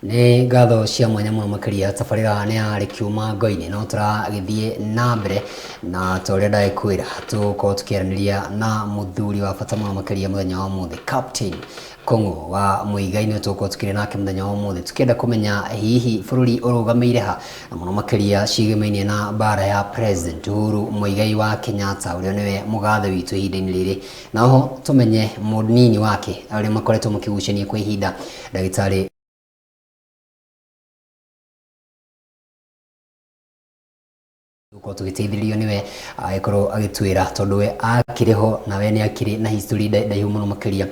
Nĩ ngatho cia mwanya mũno makĩria tabarĩra nĩ ya Rĩkiuma Ngoinĩ no tũragĩthiĩ na mbere na ta ũrĩa ndagĩkwĩra tũgũkorwo tũkĩaranĩria na mũthuri wa bata mũno makĩria mũthenya wa ũmũthĩ Captain Kũng'ũ wa Mũigai nĩwe tũgũkorwo tũkĩaria nake mũthenya wa ũmũthĩ tũkĩenda kũmenya hihi bũrũri ũrũgamĩire ha na mũno makĩria ciĩgĩmainie na mbara ya President Uhuru Muigai wa Kenyatta ũrĩa nĩwe mũgathe witũ ihinda-inĩ rĩrĩ na oho tũmenye mũnini wake arĩa makoretwo makĩgucania kwa ihinda ndagĩtarĩ Tũgũkorwo tũgĩteithĩrĩrio nĩwe agĩkorwo agĩtwĩra tondũ we akĩrĩ ho na we nĩ akĩrĩ na history ndaihu mũno makĩria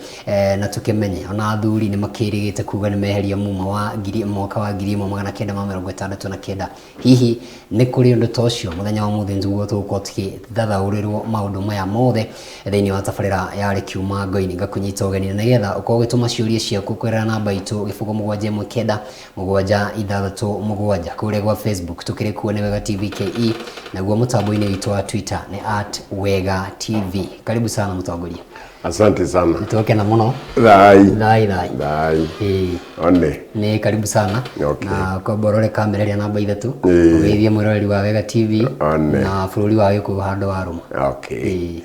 na tũkĩmenye ona athuri nĩ makĩrĩgĩte kuga nĩ meheria muma wa ngiri mwaka wa 1969. Hihi nĩ kũrĩ ũndũ ta ũcio? Mũthenya wa ũmũthĩ nĩguo tũgũkorwo tũgĩthathaũrĩrwo maũndũ maya mothe thĩinĩ wa tabarĩra ya Rĩkiuma Ngoinĩ. Ngakũnyita ũgeni na nĩgetha ũkorwo ũgĩtũma ciũria ciaku kũgerera namba itũ 071 7 6 7. Kũrĩa gwa Facebook tũkĩrĩ kuo nĩ Wega TV KE, naguo mũtambo-inĩ witũ wa Twitter nĩ at Wega TV. Karibu sana mũtongoria. Asante sana. Nĩtwakena mũno. Thai. Thai thai. Thai. Ĩĩ. One. Nĩ karibu sana. Okay. Na kwamba ũrore kamera ĩrĩa namba 3. Ĩĩ. Ũgeithie mwĩroreri wa Wega TV. One. Na bũrũri wa Gĩkũyũ handũ warũma. Okay. Ĩĩ.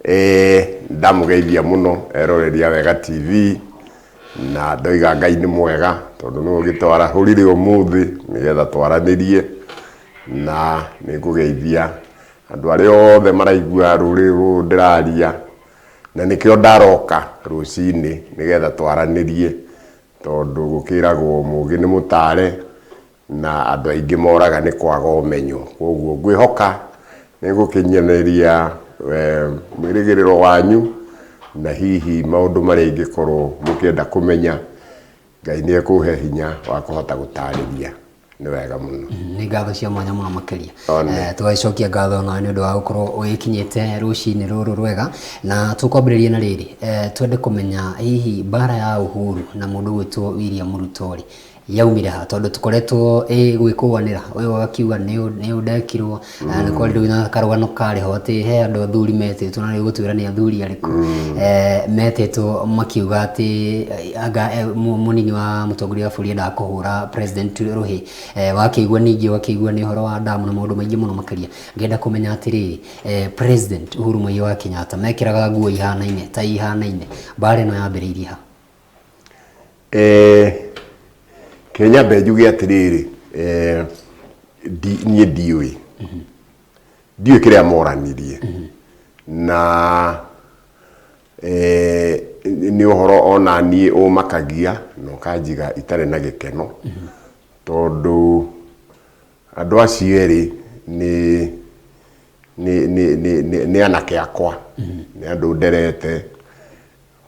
Eh, ndamũgeithia mũno eroreri a Wega TV na ndoiga Ngai nĩ mwega tondũ nĩwe ũgĩtwarahũrire ũmũthĩ nĩgetha twaranĩrie na nĩngũgeithia andũ arĩa othe maraigua rũrĩrĩ rũrũ ndĩraria na nĩkĩo ndaroka rũcinĩ nĩgetha twaranĩrie tondũ gũkĩragwo mũgĩ nĩ mũtare na andũ aingĩ moraga nĩ kwaga ũmenyo. Koguo ngwĩhoka nĩ ngũkinyanĩria mwĩrĩgĩrĩro wanyu na hihi maũndũ marĩa ingĩkorwo mũkĩenda kũmenya, Ngai nĩ ekũhe hinya wa kũhota gũtarĩria. Nĩ wega mũno. Nĩ ngatho cia mwanya mũno makĩria. One. Tũgagĩcokia ngatho nawe nĩ ũndũ wa gũkorwo ũgĩkinyĩte rũcinĩ rũrũ rwega na tũkwambĩrĩria na rĩrĩ, twende kũmenya hihi mbara ya Uhuru na mũndũ ũgwĩtwo William Ruto rĩ, yaumire ha tondũ tũkoretwo gwĩkũanĩra ũyũ agakiuga nĩ ũũ ndekirwo nĩ kwarĩ na karũgano karĩ ho atĩ he andũ athuri metĩtwo na nĩũgũtwĩra nĩ athuri arĩkũ metĩtwo makiuga atĩ anga mũnini wa mũtongoria wa bũrũri endaga kũhũra president rũhĩ. Wakĩigua ningĩ ũgakĩigua nĩ ũhoro wa damu na maũndũ maingĩ mũno makĩria. Ngenda kũmenya atĩrĩrĩ, president Uhuru Muigai wa Kenyatta mekĩraga nguo ihanaine, tai ihanaine, mbara ĩno yambĩrĩirie ha? Reke nyambe njuge atĩrĩrĩ, niĩ ndiũĩ, ndiũĩ kĩrĩa moranirie na nĩ ũhoro ona niĩ ũmakagia na ũkanjiga itarĩ na gĩkeno tondũ andũ acio erĩ nĩ nĩ nĩ nĩ nĩ anake akwa, nĩ andũ nderete.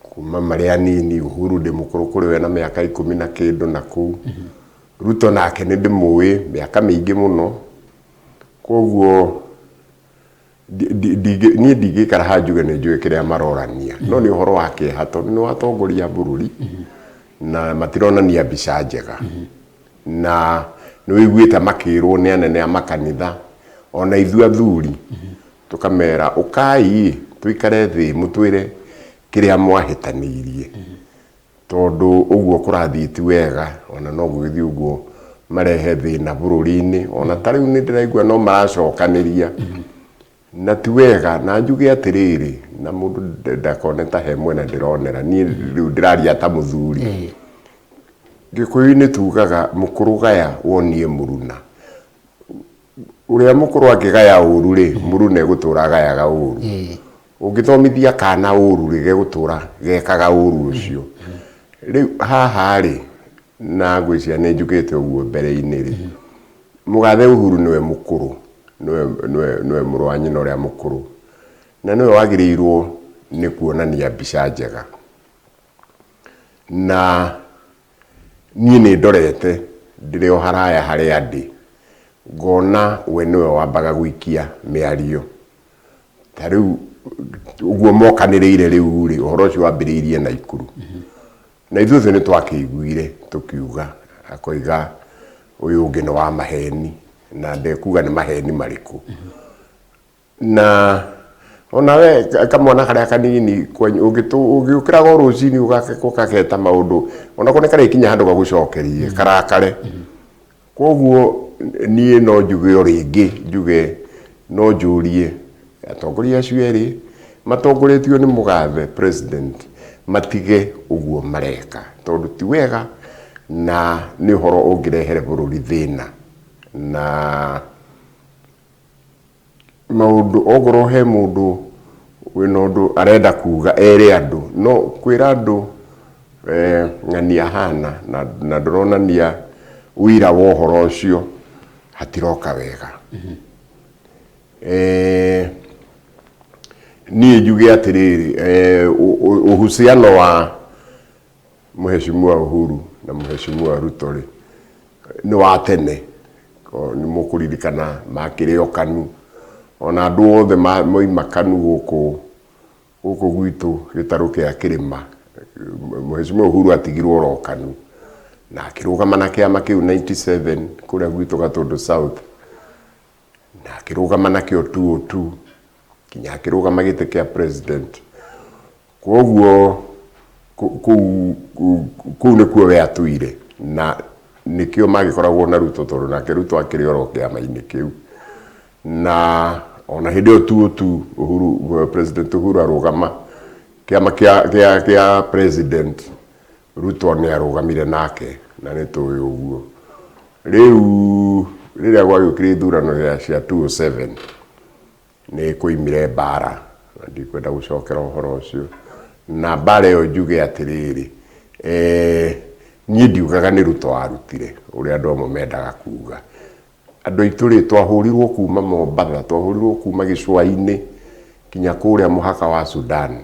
Kuma marĩ anini, Uhuru ndĩ mũkũrũ kũrĩ we na mĩaka ikũmi na kĩndũ na kũu. Ruto nake nĩ ndĩmũĩ mĩaka mĩingĩ mũno. Koguo niĩ ndingĩikara haha njuge nĩ njũĩ kĩrĩa marorania. No nĩ ũhoro wa kĩeha tondũ nĩ atongoria a bũrũri na matironania mbica njega. Na nĩ ũiguĩte makĩrwo nĩ anene a makanitha ona ithuĩ athuri tũkamera ũkai tũikare thĩ mũtwĩre kĩrĩa mwahĩtanĩirie tondũ ũguo kũrathiĩ ti wega ona no gũgĩthiĩ ũguo marehe thĩna bũrũri-inĩ ona ta rĩu nĩ ndĩraigua no maracokanĩria na ti wega na njuge atĩrĩrĩ na mũndũ ndakone ta he mwena ndĩronera niĩ rĩu ndĩraria ta mũthuri. Gĩkũyũ-inĩ tugaga mũkũrũ gaya wonie mũruna. Ũrĩa mũkũrũ angĩgaya ũru rĩ, mũruna egũtũra agayaga ũru. Ũngĩthomithia kana ũru rĩ, gegũtũra gekaga ũru ũcio. Rĩu haha rĩ, na ngwĩciria nĩ njugĩte ũguo mbere-inĩ rĩ, mũgathe Uhuru nĩwe mũkũrũ, nĩwe nĩwe nĩwe mũrũ wa nyina ũrĩa mũkũrũ, na nĩwe wagĩrĩirwo nĩ kuonania mbica njega. Na niĩ nĩ ndorete ndĩrĩ o haraya harĩa ndĩ, ngona we nĩwe wambaga gũikia mĩario. Ta rĩu ũguo mokanĩrĩire rĩu rĩ, ũhoro ũcio wambĩrĩirie Naikuru. Na ithuothe nĩ twakĩiguire tũkiuga, akoiga ũyũ ũngĩ nĩ wa maheni, na ndekuga nĩ maheni marĩkũ. Na Ona we kamwana karĩa kanini kwanyu ũngĩũkĩraga o rũcinĩ ũgaketa maũndũ onako nĩ karĩkinya handũ gagũcokerie karakare. Koguo niĩ no njuge o rĩngĩ njuge no njũrie atongoria acio erĩ matongoretio nĩ mũgathe president matige ũguo mareka tondũ ti wega na nĩ ũhoro ũngĩrehere bũrũri thĩna na maũndũ okorwo he mũndũ wĩna ũndũ arenda kuga ere andũ no kwĩra andũ ng'ania hana na ndũronania ũira wa ũhoro ũcio hatiroka wega. Niĩ njuge atĩrĩrĩ, uhusiano wa Mheshimiwa Uhuru na Mheshimiwa Ruto rĩ nĩ wa tene. Nĩ mũkũririkana makĩrĩ o KANU ona andũ othe moima KANU gũkũ gũkũ gwitũ gĩtarũ kĩa kĩrĩma. Mheshimiwa Uhuru atigirwo oro KANU na akĩrũgama na kĩama kĩu 97 kũrĩa gwitũ Gatũndũ South na akĩrũgama nakĩo 202 nginya akĩrũgama gĩtĩ kĩa president. Koguo kũu kũu nĩkuo we atũire na nĩkĩo magĩkoragwo na Ruto tondũ nake Ruto akĩrĩ oro kĩama-inĩ kĩu. Na ona hĩndĩ ĩyo 202 Uhuru, President Uhuru arũgama kĩama kĩa kĩa kĩa president Ruto nĩ arũgamire nake na nĩ tũĩ ũguo. Rĩu rĩrĩa gwagĩũkire ithurano cia 207 nĩ kwoimire mbara na ndikwenda gũcokera ũhoro ũcio. Na mbara ĩyo njuge atĩrĩrĩ, niĩ ndiugaga nĩ Ruto warutire ũrĩa andũ amwe mendaga kuga. Andũ aitũ rĩ, twahũrirwo kuma Mombatha, twahũrirwo kuma gĩcũa-inĩ nginya kũrĩa mũhaka wa Sudan.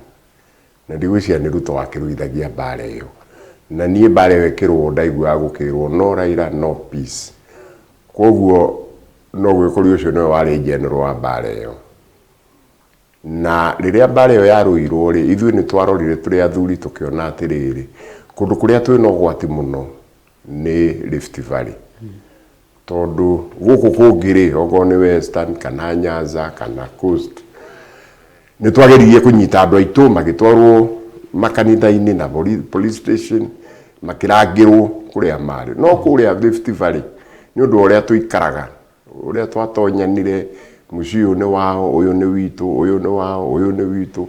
Na ndigwĩciria nĩ Ruto wakĩrũithagia mbara ĩyo. Na niĩ mbara ĩyo ĩkĩrũo ndaiguaga gũkĩrwo no Raila no peace. Koguo no gũgĩkorirwo ũcio nĩwe warĩ general wa mbara ĩyo. Na rĩrĩa mbara ĩyo yarũirwo rĩ, ithuĩ nĩ twarorire tũrĩ athuri tũkĩona atĩrĩrĩ, kũndũ kũrĩa twĩna ũgwati mũno nĩ Rift Valley. Tondũ gũkũ kũngĩ rĩ, okorwo nĩ Western kana Nyanza kana Coast, nĩ twageririe kũnyita andũ aitũ magĩtwarwo makanitha-inĩ na police station makĩrangĩrwo kũrĩa marĩ. No kũrĩa Rift Valley nĩ ũndũ wa ũrĩa tũikaraga, ũrĩa twatonyanire, mũciĩ ũyũ nĩ wao, ũyũ nĩ witũ, ũyũ nĩ wao, ũyũ nĩ witũ,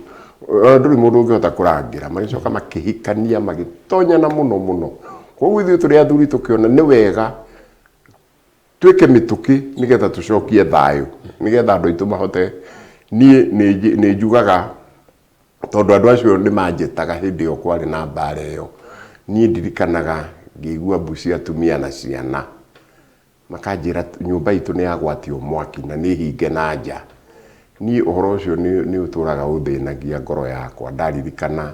ona ndũrĩ mũndũ ũngĩhota kũrangĩra. Magĩcoka makĩhikania magĩtonyana mũno mũno. Koguo ithuĩ tũrĩ athuri tũkĩona nĩ wega twĩke mĩtũkĩ nĩgetha tũcokie thayũ, nĩgetha andũ aitũ mahote. Niĩ nĩ njugaga tondũ andũ acio nĩ manjĩtaga hĩndĩ ĩyo kwarĩ na mbara ĩyo, niĩ ndirikanaga ngĩigua mbu cia atumia na ciana makanjĩra nyũmba itũ nĩ yagwatio mwaki na nĩ hinge na nja. Niĩ ũhoro ũcio nĩ ũtũraga ũthĩnagia ngoro yakwa ndaririkana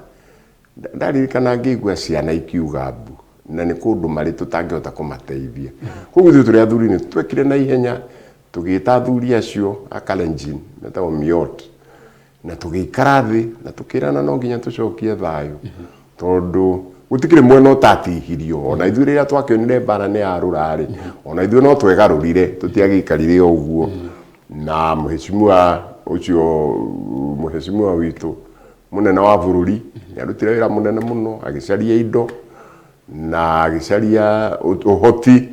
ndaririkana ngĩigua ciana ikiuga mbu na nĩ kũndũ marĩ tũtangĩhota kũmateithia. Koguo ithuĩ tũrĩ athuri nĩ twekire na ihenya tũgĩta athuri acio a Kalenjin metagwo Miot na tũgĩikara thĩ na tũkĩrana no nginya tũcokie thayũ tondũ gũtikĩrĩ mwena ũtatihirio. Ona ithuĩ rĩrĩa twakĩonire mbara nĩ yarũra rĩ, ona ithuĩ no twegarũrire, tũtiagĩikarire o ũguo. Na mheshimiwa ũcio mheshimiwa witũ mũnene wa bũrũri nĩ arutire wĩra mũnene mũno agĩcaria indo na agĩcaria ũhoti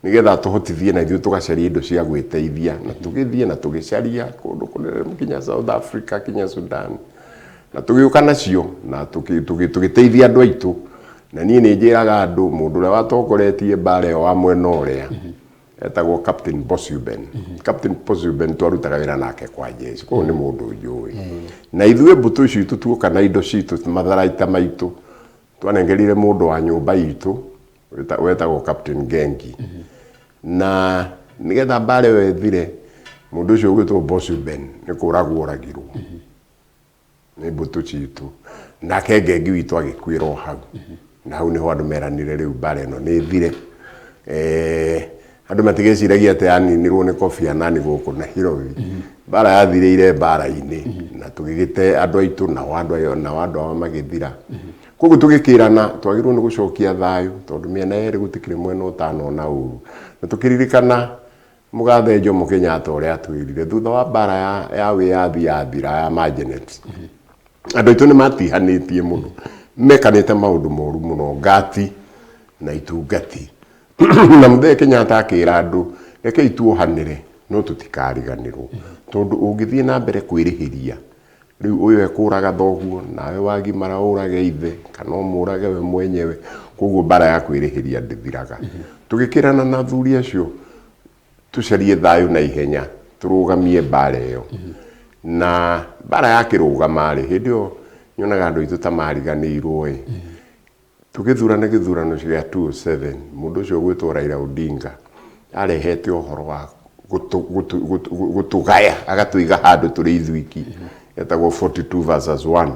nĩgetha atũhotithie na ithuĩ tũgacaria indo cia gwĩteithia na tũgĩthiĩ na tũgĩcaria kũndũ kũnene nginya South Africa nginya Sudan na tũgĩũka nacio na tũgĩteithia andũ aitũ. Na niĩ nĩ njĩraga andũ mũndũ ũrĩa watongoretie mbara ĩyo wa mwena ũrĩa etagwo Captain Bosuben. Captain Bosuben twarutaga wĩra nake kwa jeshi, koguo nĩ mũndũ njũĩ. Na ithuĩ mbũtũ citũ tuoka na indo citũ matharaita maitũ twanengerire mũndũ wa nyũmba itũ wetagwo Captain Gengi. Na nĩgetha mbara ĩyo ĩthire mũndũ ũcio ũgwĩtwo Bosuben nĩ kũragwo oragirwo nĩ mbũtũ citũ, nake Ngengi witũ agĩkuĩra o hau. Na hau nĩho andũ meranire rĩu mbara ĩno nĩ ĩthire. Andũ matigeciragia atĩ yaninirwo nĩ Kofi Annan gũkũ Nairobi. Mbara yathirĩire mbara-inĩ na tũgĩgĩte andũ aitũ nao andũ nao andũ ao magĩthira. Koguo tũgĩkĩrana twagĩrĩirwo nĩ gũcokia thayũ tondũ mĩena yerĩ gũtikĩrĩ mwena ũtanona ũru. Na tũkĩririkana Mũgathe Jomo Kenyatta ũrĩa atwĩrire thutha wa mbara ya wĩyathi yathira ya Majenet, andũ aitũ nĩ matihanĩtie mũno, mekanĩte maũndũ moru mũno, ngati na itungati. Na Mũthee Kenyatta akĩra andũ, rekei tuohanĩre no tũtikariganĩrwo, tondũ ũngĩthiĩ na mbere kwĩrĩhĩria, rĩu ũyũ ekũraga thoguo, nawe wagimara ũrage ithe, kana ũmũrage we mwenyewe. Koguo mbara ya kwĩrĩhĩria ndĩthiraga. Tũgĩkĩrana na athuri acio tũcarie thayũ na ihenya, tũrũgamie mbara ĩyo. Na mbara yakĩrũgama rĩ, hĩndĩ ĩyo nyonaga andũ aitũ ta mariganĩirwo ĩ. Tũgĩthurana gĩthurano gĩa 2007, mũndũ ũcio ũgwĩtwo Raila Odinga arehete ũhoro wa gũtũgaya, agatũiga handũ tũrĩ ithuiki, etagwo 42 versus 1.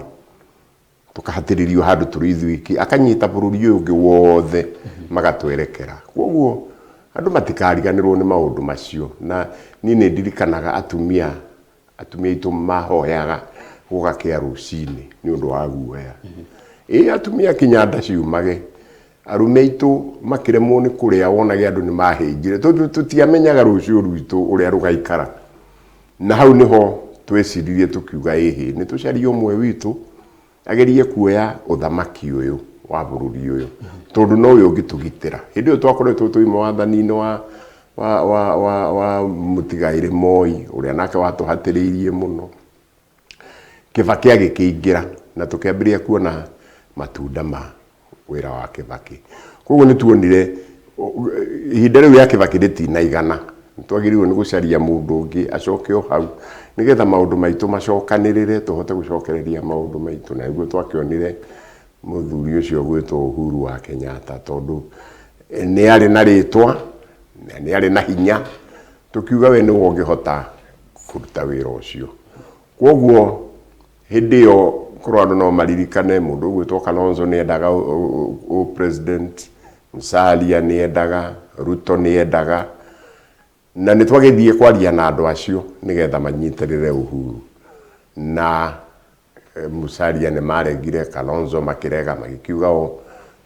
Tũkahatĩrĩrio handũ tũrĩ ithuiki, akanyita bũrũri ũyũ ũngĩ wothe magatwerekera. Koguo andũ matikariganĩrwo nĩ maũndũ macio. Na niĩ nĩ ndirikanaga atumia Atumia aitũ mahoyaga gũgakĩa rũcinĩ nĩ ũndũ wa guoya. Ĩ atumia kinya nda ciumage, arũme aitũ makĩremwo nĩ kũrĩa wonage andũ nĩ mahĩnjire tondũ tũtiamenyaga rũciũ rwitũ ũrĩa rũgaikara. Na hau nĩho tweciririe tũkiuga ĩhĩ, nĩ tũcarie ũmwe witũ agerie kuoya ũthamaki ũyũ wa bũrũri ũyũ tondũ nowe ũngĩtũgitĩra. Hĩndĩ ĩyo twakoretwo tũima wathani-inĩ wa mũtigairĩ Moi ũrĩa nake watũhatĩrĩirie mũno. Kĩbakĩ agĩkĩingĩra na tũkĩambĩrĩria kuona matunda ma wĩra wa Kĩbakĩ. Koguo nĩ tuonire ihinda rĩu rĩa Kĩbakĩ rĩtinaigana, nĩ twagĩrĩirwo nĩ gũcaria mũndũ ũngĩ acoke o hau nĩgetha maũndũ maitũ macokanĩrĩre tũhote gũcokereria maũndũ maitũ. Na nĩguo twakĩonire mũthuri ũcio ũgwĩtwo Uhuru wa Kenyatta tondũ nĩ arĩ na rĩtwa na nĩ arĩ na hinya, tũkiuga we nĩwe ũngĩhota kũruta wĩra ũcio. Kwoguo Hĩndĩ ĩyo korwo andũ no maririkane mũndũ ũgwĩtwo Kalonzo nĩ endaga ũ president, Musalia nĩ endaga, Ruto nĩ endaga, na nĩ twagĩthiĩ kwaria na andũ acio nĩgetha manyitĩrĩre Uhuru. Na Musalia nĩ maregire, Kalonzo makĩrega, magĩkiuga o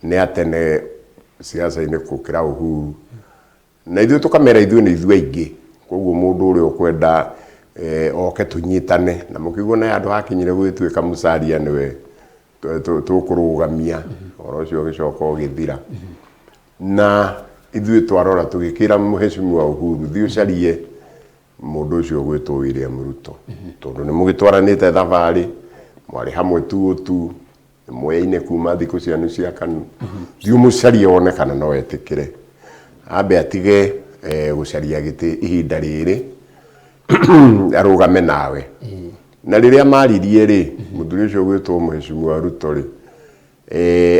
nĩ atene siasa-inĩ gũkĩra Uhuru. Na ithuĩ tũkamera ithuĩ nĩ ithuĩ aingĩ, koguo mũndũ ũrĩa ũkwenda oke tũnyitane. Na mũkĩigua na handũ hakinyire gũgĩtuĩka Musalia nĩwe tũkũrũgamia, ũhoro ũcio ũgĩcoka ũgĩthira. Na ithuĩ twarora tũgĩkĩra Mheshimiwa Uhuru, thiĩ ũcarie mũndũ ũcio ũgwĩtwo William Ruto, tondũ nĩ mũgĩtwaranĩte thabarĩ, mwarĩ hamwe tu tu, Nĩmwoyaine kuma thikũ cianyu cia kanu. Thiĩ ũmũcarie wone kana no etĩkĩre. Ambe atige gũcaria gĩtĩ ihinda rĩrĩ arũgame nawe. Na rĩrĩa maririe rĩ, mũthuri ũcio ũgwĩtwo Mheshimiwa Ruto rĩ,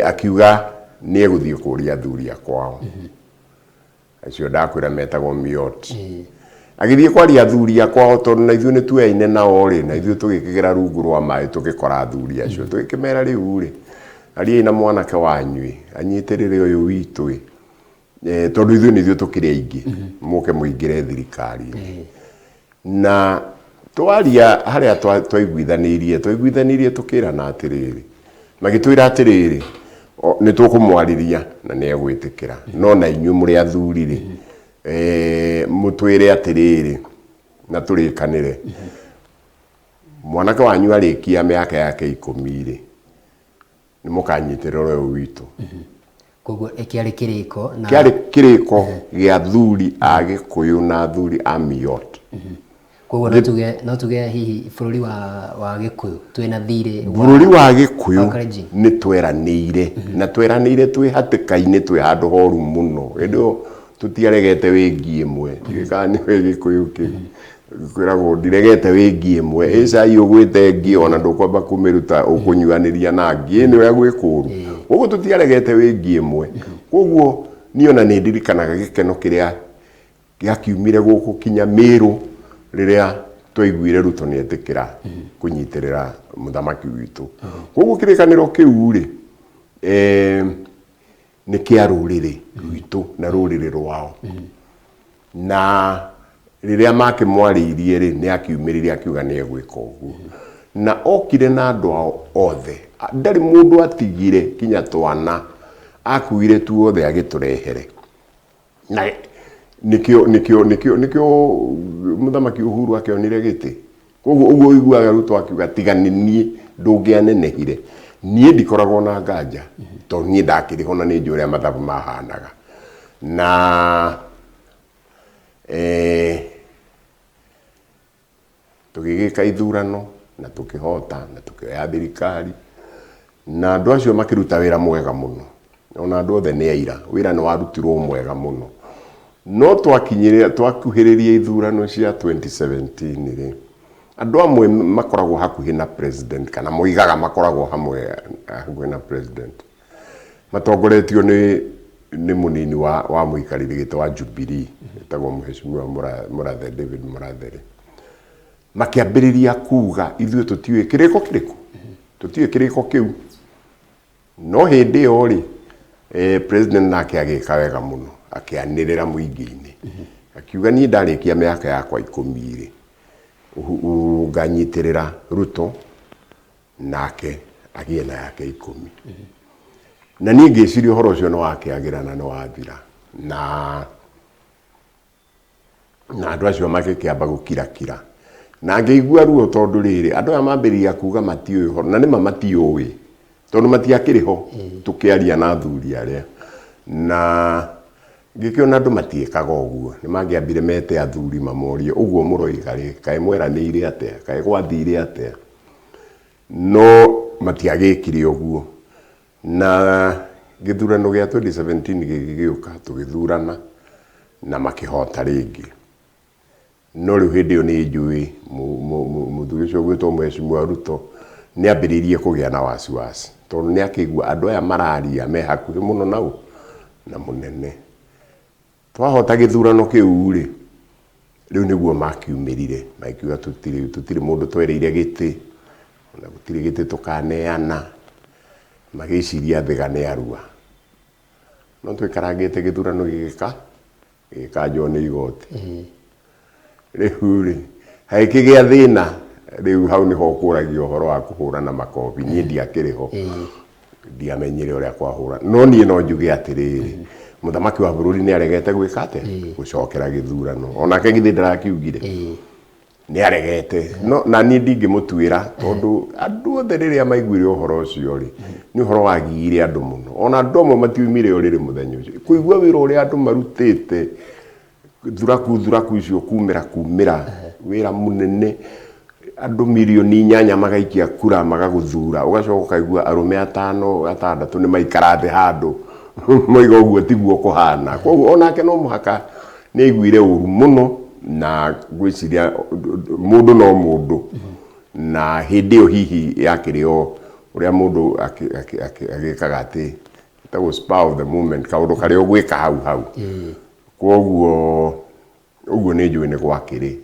akiuga nĩ egũthiĩ kũria athuri a kwao. Acio ndakwĩra metagwo Miot. Agĩthiĩ kwaria athuri a kwao tondũ na ithuĩ nĩ tuoyaine nao rĩ, na ithuĩ tũgĩkĩgera rungu rwa maĩ tũgĩkora athuri acio. Tũgĩkĩmera rĩu rĩ, ariai na mwanake wanyu ĩ, anyitĩrĩre ũyũ witũ ĩ, tondũ ithuĩ nĩ ithuĩ tũkĩrĩ aingĩ, mũke mũingĩre thirikari-inĩ. Na twaria harĩa twaiguithanĩirie, twaiguithanĩirie tũkĩrana atĩrĩrĩ, magĩtwĩra atĩrĩrĩ, nĩ tũkũmwarĩria na nĩ egwĩtĩkĩra, no na inyuĩ mũrĩ athuri rĩ, mũtwĩre atĩrĩrĩ, na tũrĩkanĩre, mwanake wanyu arĩkia mĩaka yake 10 rĩ, nĩ mũkanyitĩrĩra ũyũ witũ. Koguo kĩarĩ kĩrĩko na Kĩarĩ kĩrĩko gĩa athuri a Gĩkũyũ na athuri a Miot. Koguo no tuge hihi bũrũri wa Gĩkũyũ twĩna thirĩ wa Bũrũri wa Gĩkũyũ wa Kalenjin. Nĩ tweranĩire na tweranĩire twĩ hatĩka-inĩ, twĩ handũ horu mũno. Hĩndĩ ĩyo tũtiaregete wĩngi ĩmwe, ndiũĩ kana nĩ ũĩ Gĩkũyũ kĩu kwĩragwo ndiregete wĩngi ĩmwe, ĩ cai ũgwĩte ngi ona ndũkwamba kũmĩruta ũkũnyuanĩria na ngi ĩ nĩ ũrĩa gwĩ kũru. Koguo tũtiaregete wĩngi ĩmwe. Koguo niĩ ona nĩ ndirikanaga gĩkeno kĩrĩa gĩakiumire gũkũ kinya Mĩrũ rĩrĩa twaiguire Ruto nĩ etĩkĩra kũnyitĩrĩra mũthamaki witũ. Koguo kĩrĩkanĩro kĩu rĩ, nĩ kĩa rũrĩrĩ rwitũ na rũrĩrĩ rwao. Na rĩrĩa makĩmwarĩirie rĩ, nĩ akiumĩrire akiuga nĩ egwĩka ũguo. Na okire na andũ ao othe, ndarĩ mũndũ atigire kinya twana, akuire tuothe agĩtũrehere. Na Nĩkĩo nĩkĩo nĩkĩo nĩkĩo mũthamaki Uhuru akĩonire gĩtĩ. Koguo ũguo ũiguaga Ruto akiuga tiga nĩ niĩ ndũngĩanenehire. Niĩ ndikoragwo na nganja tondũ niĩ ndakĩrĩ ho na nĩ njũĩ ũrĩa mathabu mahanaga. Na eh, Tũgĩgĩka ithurano na tũkĩhota na tũkĩoya thirikari na andũ acio makĩruta wĩra mwega mũno. Ona andũ othe nĩ aira, wĩra nĩ warutirwo mwega mũno. No twakinyĩrĩra, twakuhĩrĩria ithurano cia 2017 rĩ, andũ amwe makoragwo hakuhĩ na president kana moigaga makoragwo hamwe hakuhĩ na president, matongoretio nĩ nĩ mũnini wa, wa mũikarĩri gĩtĩ wa Jubilee etagwo Mheshimiwa Mũrathe David Mũrathe rĩ, makĩambĩrĩria kuga ithuĩ tũtiũĩ kĩrĩko kĩrĩkũ, tũtiũĩ kĩrĩko kĩu. No hĩndĩ ĩyo rĩ, president nake agĩka wega mũno, akĩanĩrĩra mũingĩ-inĩ, akiuga niĩ ndarĩkia mĩaka yakwa 10 rĩ, nganyitĩrĩra Ruto nake agĩe na yake 10. Na niĩ ngĩciria ũhoro ũcio nĩ wakĩagĩra na nĩ wathira, na andũ acio magĩkĩamba gũkirakira. Na ngĩigua ruo tondũ rĩrĩ, andũ aya mambĩrĩria kuga matiũĩ ũhoro, na nĩma matiũĩ, tondũ matiakĩrĩ ho tũkĩaria na athuri arĩa. Na ngĩkĩona andũ matiĩkaga ũguo, nĩ mangĩambire mete athuri mamorie, ũguo mũroiga rĩ, kaĩ mweranĩire atĩa, kaĩ gwathire atĩa? No matiagĩkire ũguo. Na gĩthurano gĩa 2017 gĩgĩgĩũka, tũgĩthurana na makĩhota rĩngĩ. No rĩu hĩndĩ ĩyo nĩ njũĩ mũthuri ũcio ũgwĩtwo Mheshimiwa Ruto nĩ ambĩrĩirie kũgĩa na wasiwasi, tondũ nĩ akĩigua andũ aya mararia me hakuhĩ mũno na ũ? Na mũnene. Twahota gĩthurano kĩu-rĩ, rĩu nĩguo makiumĩrire, magĩkiuga tũtirĩ, tũtirĩ mũndũ twerĩire gĩtĩ, ona gũtirĩ gĩtĩ tũkaneana, magĩciria Thĩga nĩ Arua. No twaikarangĩte gĩthurano gĩgĩka, gĩgĩkanjwo nĩ igoti. Rĩu rĩ, hagĩkĩgĩa thĩna, rĩu hau nĩho ũkũragia ũhoro wa kũhũrana makobi, niĩ ndiakĩrĩ ho, ndiamenyire ũrĩa kwahũra, no niĩ no njuge atĩrĩrĩ, mũthamaki wa bũrũri nĩ aregete gwĩka atĩa? Gũcokera gĩthurano, onake githĩ ndarakiugire? Nĩ aregete, no na niĩ ndingĩmũtuĩra tondũ andũ othe rĩrĩa maiguire ũhoro ũcio rĩ, nĩ ũhoro wagiire andũ mũno, ona andũ amwe matiumire ũrĩrĩ mũthenya ũcio, kũigua wĩra ũrĩa andũ marutĩte thuraku thuraku icio kumĩra kumĩra wĩra mũnene andũ mirioni 8 magaikia kura magagũthura ũgacoka ũkaigua arũme atano atandatũ nĩ maikara thĩ handũ moiga ũguo tiguo kũhana. Koguo onake no mũhaka nĩ aiguire ũru mũno na ngwĩciria mũndũ no mũndũ na hĩndĩ ĩyo hihi yakĩrĩ o ũrĩa mũndũ agĩkaga atĩ ĩtagwo spur of the moment, kaũndũ karĩa ũgwĩka hau hau. Kwoguo ũguo nĩ njũĩ nĩ gwakĩrĩ.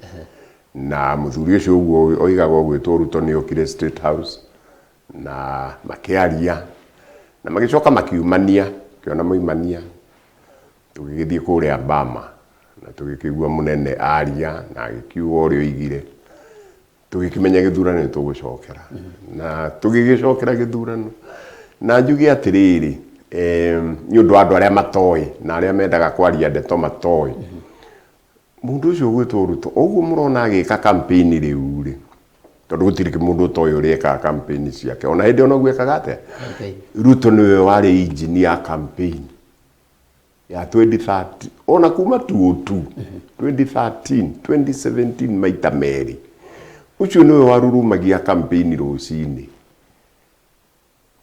Na mũthuri ũcio ũguo oigaga ũgwĩtwo Ruto nĩ okire State House na makĩaria na magĩcoka makiumania, ngĩona maumania tũgĩgĩthiĩ kũrĩa Bama na tũgĩkĩigua mũnene aria na agĩkiuga ũrĩa oigire. Tũgĩkĩmenya gĩthurano nĩ tũgũcokera na tũgĩgĩcokera gĩthurano. Na njuge atĩrĩrĩ, nĩ ũndũ wa andũ arĩa matoĩ na arĩa mendaga kwaria ndeto matoĩ, mũndũ ũcio ũgwĩtwo Ruto, ũguo mũrona agĩka campaign rĩu rĩ, tondũ gũtirĩ mũndũ ũtoĩ ũrĩa ekaga campaign ciake, ona hĩndĩ ĩyo noguo ekaga atĩa? Ruto nĩwe warĩ engine ya campaign ya 2013 ona kuma 2002, 2013, 2017 maita merĩ. Ũcio nĩwe warurumagia campaign rũcinĩ.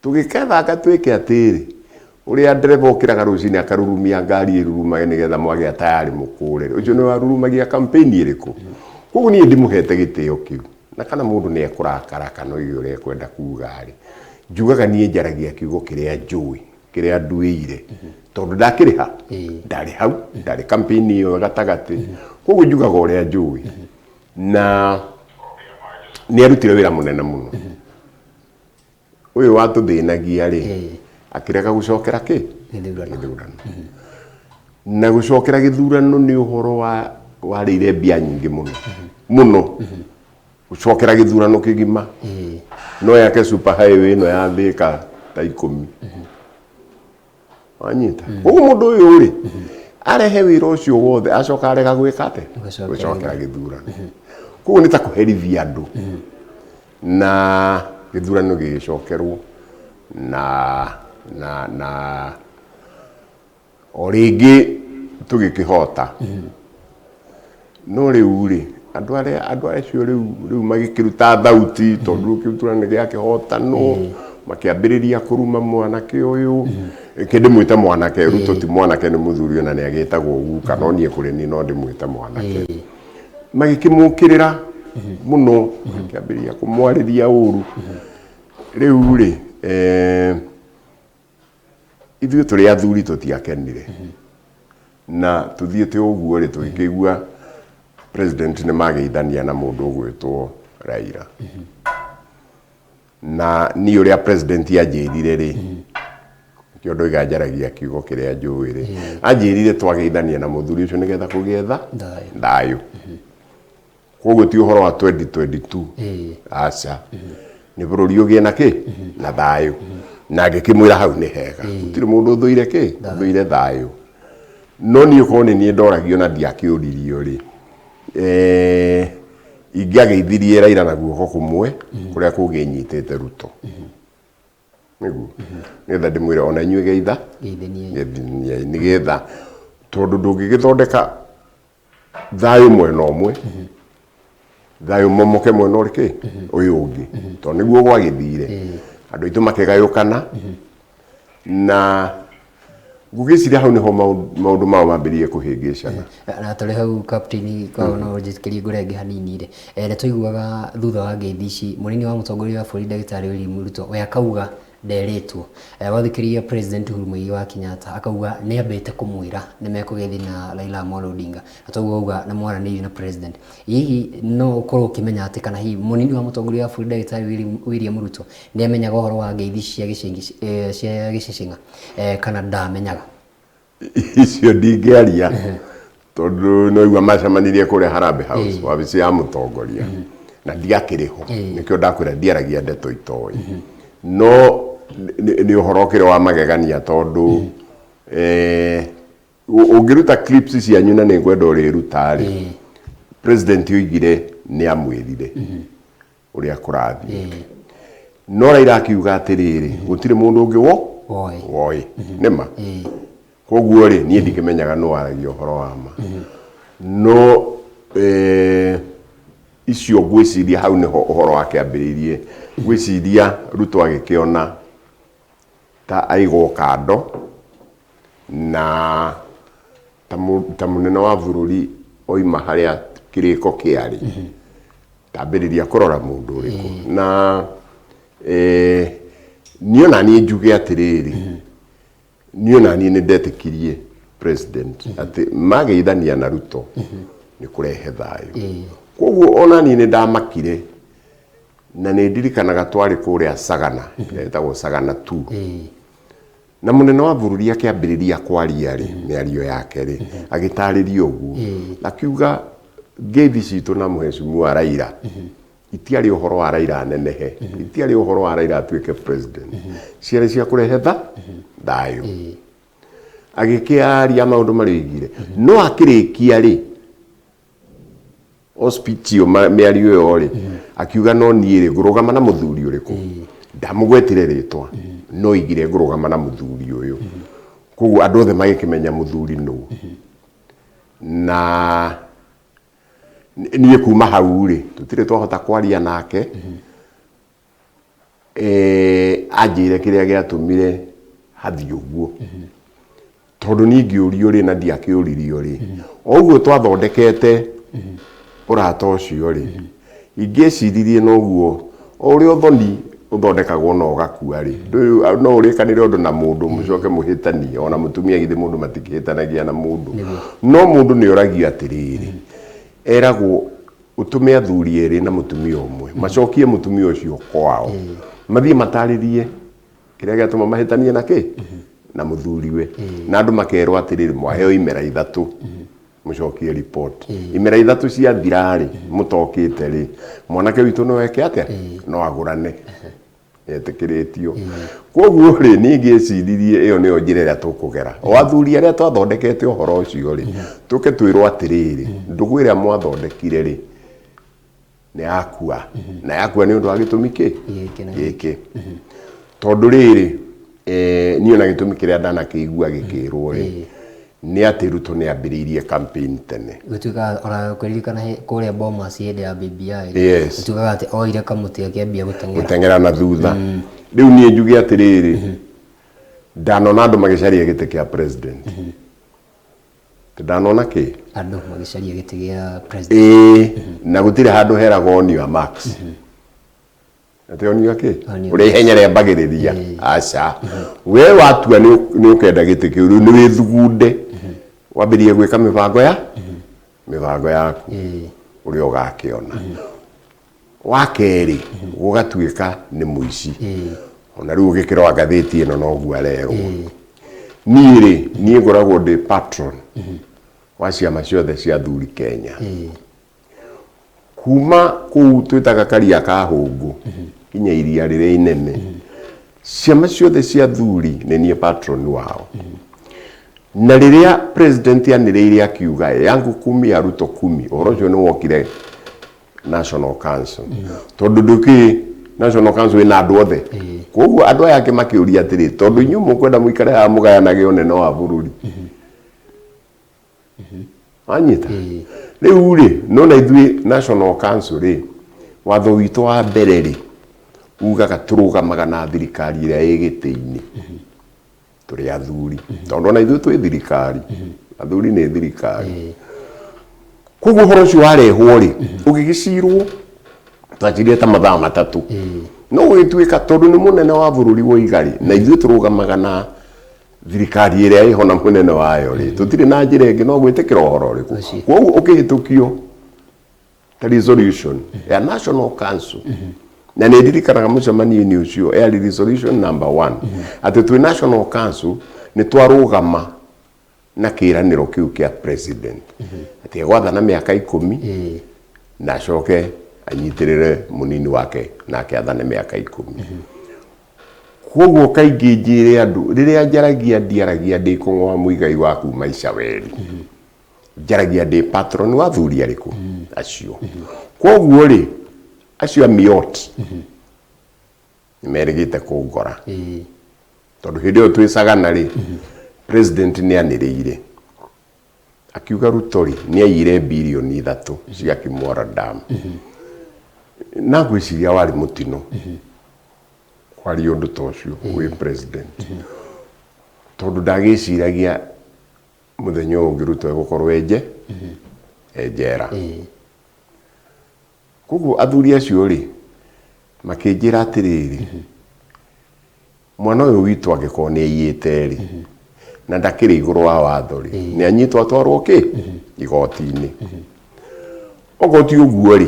Tũgĩkethanga twĩke atĩrĩ, ũrĩa ndereba okĩraga rũcinĩ akarurumia ngari ĩrurumage nĩgetha mwagĩa tayarĩ mũkũre. Ũcio nĩwe warurumagia campaign ĩrĩkũ? Koguo niĩ ndĩmũhete gĩtĩo kĩu. Na kana mũndũ nĩ ekũrakara kana oige ũrĩa ekwenda kuga rĩ, njugaga niĩ njaragia kiugo kĩrĩa njũĩ, kĩrĩa nduĩire. Tondũ ndakĩrĩ ha? Ndarĩ hau, ndarĩ campaign ĩyo gatagatĩ. Koguo njugaga ũrĩa njũĩ. Na nĩ arutire wĩra mũnene mũno. Ũyũ watũthĩnagia rĩ, akĩrega gũcokera kĩ? Gĩthurano. Gĩthurano. Na gũcokera gĩthurano nĩ ũhoro wa warĩire mbia nyingĩ mũno. Mũno. Gũcokera gĩthurano kĩgima. No yake super highway ĩno ya Thĩka ta 10. Wanyita? Koguo mũndũ ũyũ rĩ, Arehe wĩra ũcio wothe acoka arega gwĩka atĩa? Gũcokera. Gũcokera gĩthurano. Koguo nĩ ta kũherithia andũ. Na gĩthurano gĩgĩcokerwo na o rĩngĩ tũgĩkĩhota. No rĩu rĩ, andũ arĩa andũ acio rĩu magĩkĩruta thauti tondũ rĩu kĩthurano gĩakĩhotanwo, makĩambĩrĩria kũruma mwanake ũyũ. Reke ndĩmwĩte mwanake, Ruto ti mwanake, nĩ mũthuri ona nĩ agĩtagwo guka, no niĩ kũrĩ niĩ no ndĩmwĩte mwanake. Magĩkĩmũkĩrĩra mũno, makĩambĩrĩria kũmwarĩria ũru. Rĩu rĩ, ithuĩ tũrĩ athuri tũtiakenire. Na tũthiĩte ũguo rĩ, tũgĩkĩigua president nĩ mageithania na mũndũ ũgwĩtwo Raila. Na niĩ ũrĩa president anjĩrire rĩ, nĩkĩo ndoiga njaragia kiugo kĩrĩa njũĩ rĩ, anjĩrire twageithania na mũthuri ũcio nĩgetha kũgĩe Thayũ. thayũ. Koguo ti ũhoro wa 2022. Aca. Nĩ bũrũri ũgĩe na kĩ? Na thayũ. Na ngĩkĩmwĩra hau nĩ hega. Gũtirĩ mũndũ ũthũire kĩ? Ũthũire thayũ. No niĩ korwo nĩ niĩ ndoragio na ndiakĩũririo rĩ, ingĩageithirie Raila na guoko kũmwe kũrĩa kũngĩ nyitĩte Ruto. Nĩguo. Nĩgetha ndĩmwĩre ona inyuĩ geitha. Geithaniai. Geithaniai. Nĩgetha tondũ ndũngĩgĩthondeka thayũ mwena ũmwe, thayũ momoke mwena ũrĩkĩ ũyũ ũngĩ, tondũ nĩguo gwagĩthire. Andũ aitũ makĩgayũkana na ngũgĩciria hau nĩho maũndũ mao mambĩrĩirie kũhĩngĩcana. Na tũrĩ hau Captain, korwo no ũnjĩtĩkĩrie ngũrenge hanini rĩ, nĩ twaiguaga thutha wa ngeithi ici mũnini wa mũtongoria wa bũrũri ndagĩtarĩ William Ruto we akauga nderĩtwo. Wathikĩrĩria President Uhuru Muigai wa Kenyatta akauga nĩ ambĩte kũmwĩra nĩ mekũgeithi na Raila Amolo Odinga, na toguo auga nĩ mwaranĩirie na President. Hihi no ũkorwo ũkĩmenya atĩ kana hihi mũnini wa mũtongoria wa bũrũri ndagĩtarĩ William Ruto nĩ amenyaga ũhoro wa ngeithi cia cia gĩcicing'a kana ndamenyaga? Icio ndingĩaria tondũ no igua macemanirie kũrĩa Harambee House, wabici ya mũtongoria, na ndiakĩrĩ ho, nĩkĩo ndakwĩra ndiaragia ndeto itoĩ. No nĩ ũhoro ũkĩrĩ wa magegania tondũ ũngĩruta clips cianyu na nĩ ngwenda ũrĩruta rĩ, president oigire nĩ amwĩrire ũrĩa kũrathiĩ, no Raila akiuga atĩrĩrĩ, gũtirĩ mũndũ ũngĩ Woĩ. Woĩ nĩma. Koguo rĩ, niĩ ndikĩmenyaga nũ waragia ũhoro wa ma, no icio ngwĩciria hau nĩho ũhoro wakĩambĩrĩirie. Ngwĩciria Ruto agĩkĩona ta aigwo kando na ta mũnene wa bũrũri oima harĩa kĩrĩko kĩarĩ, tambĩrĩria kũrora mũndũ ũrĩkũ. Na niĩ ona niĩ njuge atĩrĩrĩ, niĩ ona niĩ nĩ ndetĩkirie president atĩ mageithania na Ruto nĩ kũrehe thayũ. Koguo ona niĩ nĩ ndamakire, na nĩ ndirikanaga twarĩ kũrĩa Sagana, ĩrĩa ĩtagwo Sagana 2, na mũnene wa bũrũri akĩambĩrĩria kwaria rĩ, mĩario yake rĩ, agĩtarĩria ũguo, akiuga ngeithi citũ na mheshimiwa Raila itiarĩ ũhoro wa Raila anenehe, itiarĩ ũhoro wa Raila atuĩke president, ciarĩ cia kũrehe thayũ. Agĩkĩaria maũndũ marĩa oigire, no akĩrĩkia rĩ o speech ĩyo, mĩario ĩyo rĩ, akiuga no niĩ rĩ, ngũrũgama na mũthuri ũrĩkũ? Ndamũgwetire rĩtwa, no oigire ngũrũgama na mũthuri ũyũ. Koguo andũ othe magĩkĩmenya mũthuri nũ. Na niĩ kuma hau rĩ, tũtirĩ twahota kwaria nake anjĩre kĩrĩa gĩatũmire hathiĩ ũguo, tondũ niĩ ngĩũrio rĩ, na ndiakĩũririo rĩ, o ũguo twathondekete ũrata ũcio rĩ, ingĩeciririe noguo o ũrĩa ũthoni ũthondekagwo na ũgakua rĩ, no ũrĩkanĩre ũndũ na mũndũ mũcoke mũhĩtanie. Ona mũtumia githĩ mũndũ matikĩhĩtanagia na mũndũ, no mũndũ nĩ oragio atĩrĩrĩ, eragwo ũtũme athuri erĩ na mũtumia ũmwe macokie mũtumia ũcio kwao, mathiĩ matarĩrie kĩrĩa gĩatũma mahĩtanie na kĩ na mũthuriwe, na andũ makerwo atĩrĩrĩ, mwaheo imera 3 mũcokie report. Imera 3 ciathira rĩ, mũtokĩte rĩ, mwanake witũ no eke atĩa? No agũrane, etĩkĩrĩtio. Koguo rĩ, niĩ ngĩciririe ĩyo nĩyo njĩra ĩrĩa tũkũgera. O athuri arĩa twathondekete ũhoro ũcio rĩ, tũke twĩrwo atĩrĩrĩ, ndũgũ ĩrĩa mwathondekire rĩ, nĩ yakua. Na yakua nĩ ũndũ wa gĩtũmi kĩ? Gĩkĩ na Gĩkĩ. Tondũ rĩrĩ, niĩ ona gĩtũmi kĩrĩa ndanakĩigua gĩkĩrwo rĩ, nĩ atĩ Ruto nĩ ambĩrĩirie campaign tene. Gũtuĩkaga ona kũririkana kũrĩa Bomas hĩndĩ ya BBI Yes. Gũtuĩkaga atĩ oire kamũtĩ akĩambia gũteng'era. Gũteng'era na thutha. Rĩu niĩ njuge atĩrĩrĩ, ndanona andũ magĩcaria gĩtĩ kĩa president. Ndanona kĩ? Andũ magĩcaria gĩtĩ gĩa president. Ĩĩ, na gũtirĩ handũ heragwo on your marks. Atĩ on your kĩ? On your Ũrĩa ihenya rĩambagĩrĩria. Aca. We watua nĩ ũkenda gĩtĩ kĩu, rĩu nĩ wĩthugunde. Wambĩrĩrie gwĩka mĩbango ya mĩbango yaku ũrĩa ũgakĩona. Wa kerĩ, gũgatuĩka nĩ mũici. Ona rĩu ũgĩkĩrora ngathĩti ĩno noguo arerwo. Niĩ rĩ, niĩ ngoragwo ndĩ patron wa ciama ciothe cia athuri Kenya. Kuma kũu twĩtaga Karia ka Hũngũ nginya iria rĩrĩa inene, ciama ciothe cia athuri nĩ niĩ patron wao. Na rĩrĩa president anĩrĩire akiuga yangu kumi ya Ruto kumi, ũhoro ũcio nĩ wokire National Council. Tondũ ndũkĩĩ National Council ĩna andũ othe. Koguo andũ aya angĩ makĩũria atĩrĩ, tondũ inyuĩ mũkwenda mũikare haha mũgayanage ũnene wa bũrũri. Wanyita? Rĩu rĩ, nona ithuĩ National Council rĩ, watho witũ wa mbere rĩ, ugaga tũrũgamaga na thirikari ĩrĩa ĩ gĩtĩ-inĩ. Tũrĩ athuri. Tondũ ona ithuĩ twĩ thirikari. Athuri nĩ thirikari. Koguo ũhoro ũcio warehwo rĩ, ũgĩgĩcirwo, twacirire ta mathaa 3. No gũgĩtuĩka tondũ nĩ mũnene wa bũrũri woiga rĩ, na ithuĩ tũrũgamaga na thirikari ĩrĩa ĩho na mũnene wayo rĩ, tũtirĩ na njĩra ĩngĩ no gwĩtĩkĩra ũhoro ũrĩkũ. Koguo ũkĩhĩtũkio ta resolution ya National Council, na nĩ ndirikanaga mũcemanio-inĩ ũcio yarĩ resolution number 1, atĩ twĩ National Council nĩ twarũgama na kĩĩranĩro kĩu kĩa president atĩ egwathana mĩaka 10 na acoke anyitĩrĩre mũnini wake nake athane mĩaka 10. Koguo kaingĩ njĩre andũ, rĩrĩa njaragia ndiaragia ndĩ kũng'oa mũigai wa kuma Icaweri, njaragia ndĩ patron wa athuri arĩkũ acio. Koguo rĩ, acio a Miot nĩ merĩgĩte kũngora, tondũ hĩndĩ ĩyo twĩ Sagana rĩ, president nĩ anĩrĩire akiuga Ruto rĩ nĩ aiyire birioni 3 cia Kimwara Dam. Na ngwĩciria warĩ mũtino kwaria ũndũ ta ũcio wĩ president, tondũ ndagĩciragia mũthenya ũyũ ũngĩ Ruto egũkorwo e njera. Koguo athuri acio rĩ makĩnjĩra atĩrĩrĩ, mwana ũyũ witũ angĩkorwo nĩ aiyĩte rĩ, na ndakĩrĩ igũrũ wa watho rĩ, nĩ anyitwo atwarwo kĩ igoti-inĩ. Okorwo ti ũguo rĩ,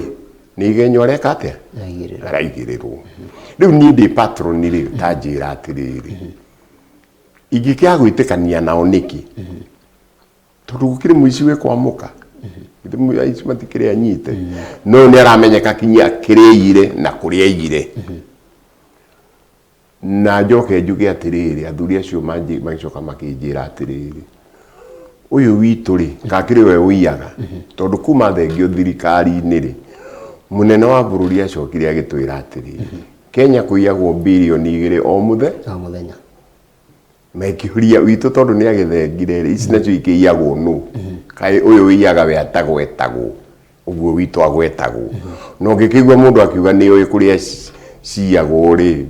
nĩ igenyo areka atĩa? Araigĩrĩrwo. Rĩu niĩ ndĩ patron rĩ, ta njĩra atĩrĩrĩ, ingĩkĩaga gwĩtĩkania nao nĩkĩ? Tondũ gũkĩrĩ mũici wĩ kwa mũka. Githĩ aici matikĩrĩ anyite? No nĩ aramenyeka kinya kĩrĩa aiyire na kũrĩa aiyire. Na njoke njuge atĩrĩrĩ, athuri acio magĩcoka makĩnjĩra atĩrĩrĩ, ũyũ witũ rĩ, kakĩrĩ we ũiyaga? Tondũ kuma thengio thirikari-inĩ rĩ, mũnene wa bũrũri acokire agĩtwĩra atĩrĩrĩ, Kenya kũiyagwo birioni 2 o O mũthenya. Mekĩũria witũ tondũ nĩ agĩthengire rĩ, ici nacio ikĩiyagwo nũ? Kaĩ ũyũ ũiyaga we atagwetagwo, ũguo witũ agwetagwo. Na ũngĩkĩigua mũndũ akiuga nĩ oĩ kũrĩa ciyagwo rĩ,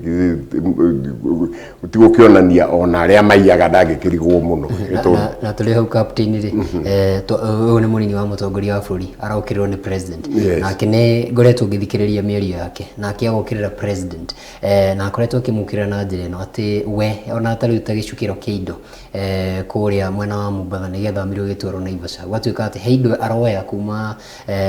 ti gũkĩonania ona arĩa maiyaga ndangĩkĩrigwo mũno. Na tũrĩ hau captain rĩ, ũyũ nĩ mũnini wa mũtongoria wa bũrũri, arokĩrĩrwo nĩ president. Nake nĩ ngoretwo ngĩthikĩrĩria mĩario yake, nake agokĩrĩra president. Na akoretwo akĩmũkĩrĩra na njĩra ĩno atĩ we ona ta rĩu ta gĩcukĩro kĩa indo kũrĩa mwena wa Mombatha nĩ gĩathamirwo gĩtwarwo Naivasha, gwatuĩka atĩ he indo aroya kuma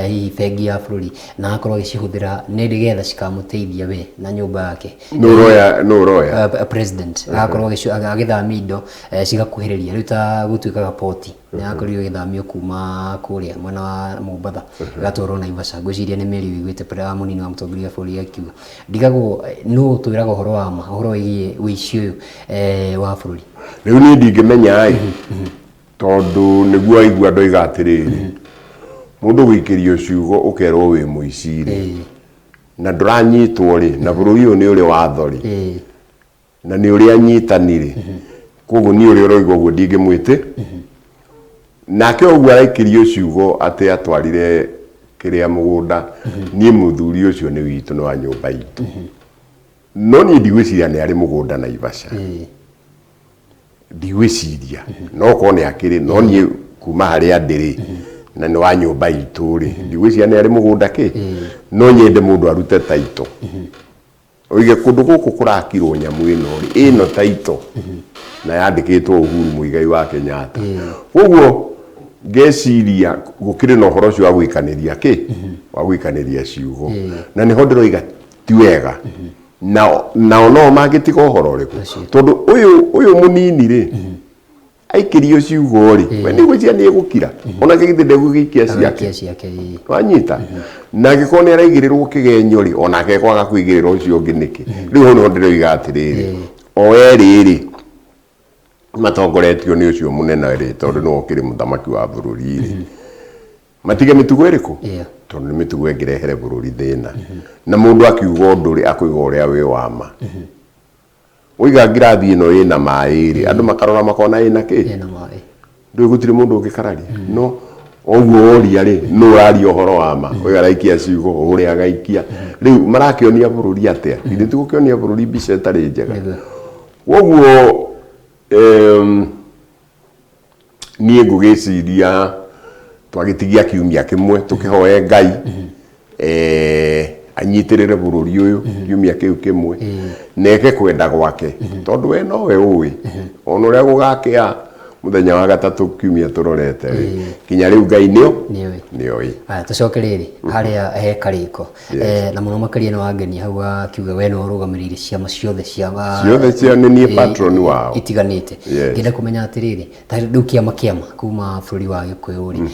hihi bengi ya bũrũri na agakorwo agĩcihũthĩra nĩ nĩgetha cikamũteithia we na nyũmba yake. Nũ ũroya? Nũ ũroya? President agakorwo agĩthamia indo cigakuhĩrĩria rĩu ta gũtuĩkaga poti. Nĩ yakorirwo ĩgĩthamio kuma kũrĩa mwena wa Mombatha ĩgatwarwo Naivasha. Ngwĩciria nĩ mĩario ũiguĩte mũnini wa mũtongoria wa bũrũri akiuga. Ndigagwo nũ ũtwĩraga ũhoro wa ma ũhoro wĩgiĩ ũici ũyũ wa bũrũri? Rĩu niĩ ndingĩmenya ĩ, tondũ nĩguo aigua ndoiga atĩrĩrĩ, mũndũ gũikĩrio ciugo ũkerwo wĩ mũici rĩ, na ndũranyitwo rĩ, na bũrũri ũyũ nĩ ũrĩ watho rĩ, na nĩ ũrĩ anyitani rĩ, koguo niĩ ũrĩa ũroiga ũguo ndingĩmwĩtĩ nake ũguo araikĩrio ciugo atĩ atwarire kĩrĩa mũgũnda. Niĩ mũthuri ũcio nĩ witũ, nĩ wa nyũmba itũ, no niĩ ndigwĩciria nĩ arĩ mũgũnda Naivasha. Ndigwĩciria, no korwo nĩ akĩrĩ, no niĩ kuma harĩa ndĩrĩ na nĩ wa nyũmba itũ rĩ, ndigwĩciria nĩ arĩ mũgũnda kĩ. No nyende mũndũ arute taito oige kũndũ gũkũ kũrakirwo nyamũ ĩno rĩ, ĩno taito na yandĩkĩtwo Uhuru Muigai wa Kenyatta. Koguo ngeciria gũkĩrĩ na ũhoro ũcio wa gũikanĩria kĩ, wa gũikanĩria ciugo, na nĩho ndĩroiga ti wega. Nao nao no mangĩtiga ũhoro ũrĩkũ? Tondũ ũyũ ũyũ mũnini rĩ, aikĩrio ciugo rĩ, we nĩ gwĩciria nĩ egũkira? Onake githĩ ndegũgĩikia ciake? Agaikia ciake, ĩĩ. Wanyita? Na angĩkorwo nĩ araigĩrĩrwo kĩgenyo rĩ, onake ekwaga kũigĩrĩra ũcio ũngĩ nĩkĩ? Rĩu hau nĩho ndĩroiga atĩrĩrĩ, o erĩ rĩ, matongoretio nĩ ũcio mũnene rĩ, tondũ nĩwe ũkĩrĩ mũthamaki wa bũrũri rĩ, matige mĩtugo ĩrĩkũ? Tondũ nĩ mĩtugo ĩngĩrehere bũrũri thĩna. Na mũndũ akiuga ũndũ rĩ, akũiga ũrĩa wĩ wa ma. Waiga ngirathi ĩno ĩna maĩ rĩ, andũ makarora makona ĩna kĩ? Ĩna maĩ. Ndũĩ gũtirĩ mũndũ ũngĩkararia. No ũguo woria rĩ, nũ ũraria ũhoro wa ma? Ũyũ araikia ciugo, ũrĩa agaikia. Rĩu marakĩonia bũrũri atĩa? Githĩ ti gũkĩonia bũrũri mbica ĩtarĩ njega? Nĩguo. Koguo niĩ ngũgĩciria twagĩtigia kiumia kĩmwe tũkĩhoe Ngai anyitĩrĩre bũrũri ũyũ kiumia kĩu kĩmwe na eke kwenda gwake, tondũ we nowe ũĩ ona ũrĩa gũgakĩa mũthenya wa gatatũ kiumia tũrorete rĩ, kinya rĩu Ngai nĩo Nĩoĩ. Nĩoĩ. Aya, tũcoke rĩrĩ harĩa he karĩko. Na mũno makĩria nĩ wangenia hau akiuga we nĩwe ũrũgamĩrĩire ciama ciothe cia Ciothe cia nĩ niĩ patron wao. Itiganĩte. Yes. Ngĩenda kũmenya atĩrĩrĩ, ta rĩu kĩama kuma bũrũri wa Gĩkũyũ rĩ,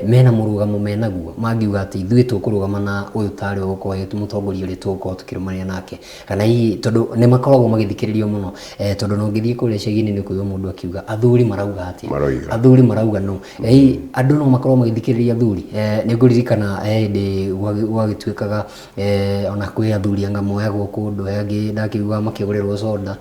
mena mũrũgamo menaguo mangiuga atĩ ithuĩ tũkũrũgama na ũyũ tarĩ ũgũkorwo agĩ mũtongoria ũrĩa tũgũkorwo tũkĩrũmanĩra nake, kana hihi tondũ nĩ makoragwo magĩthikĩrĩrio mũno, tondũ na ũngĩthiĩ kũrĩa icagi-inĩ nĩ ũkũigua mũndũ akiuga athuri marauga atĩa? Maroiga. Athuri marauga no. Hihi andũ no makorwo magĩthikĩrĩria athuri? Nĩ ngũririkana he hĩndĩ gwagĩtuĩkaga ona kwĩ athuri anga moyagwo kũndũ, angĩ ndakĩiguaga makĩgũrĩrwo soda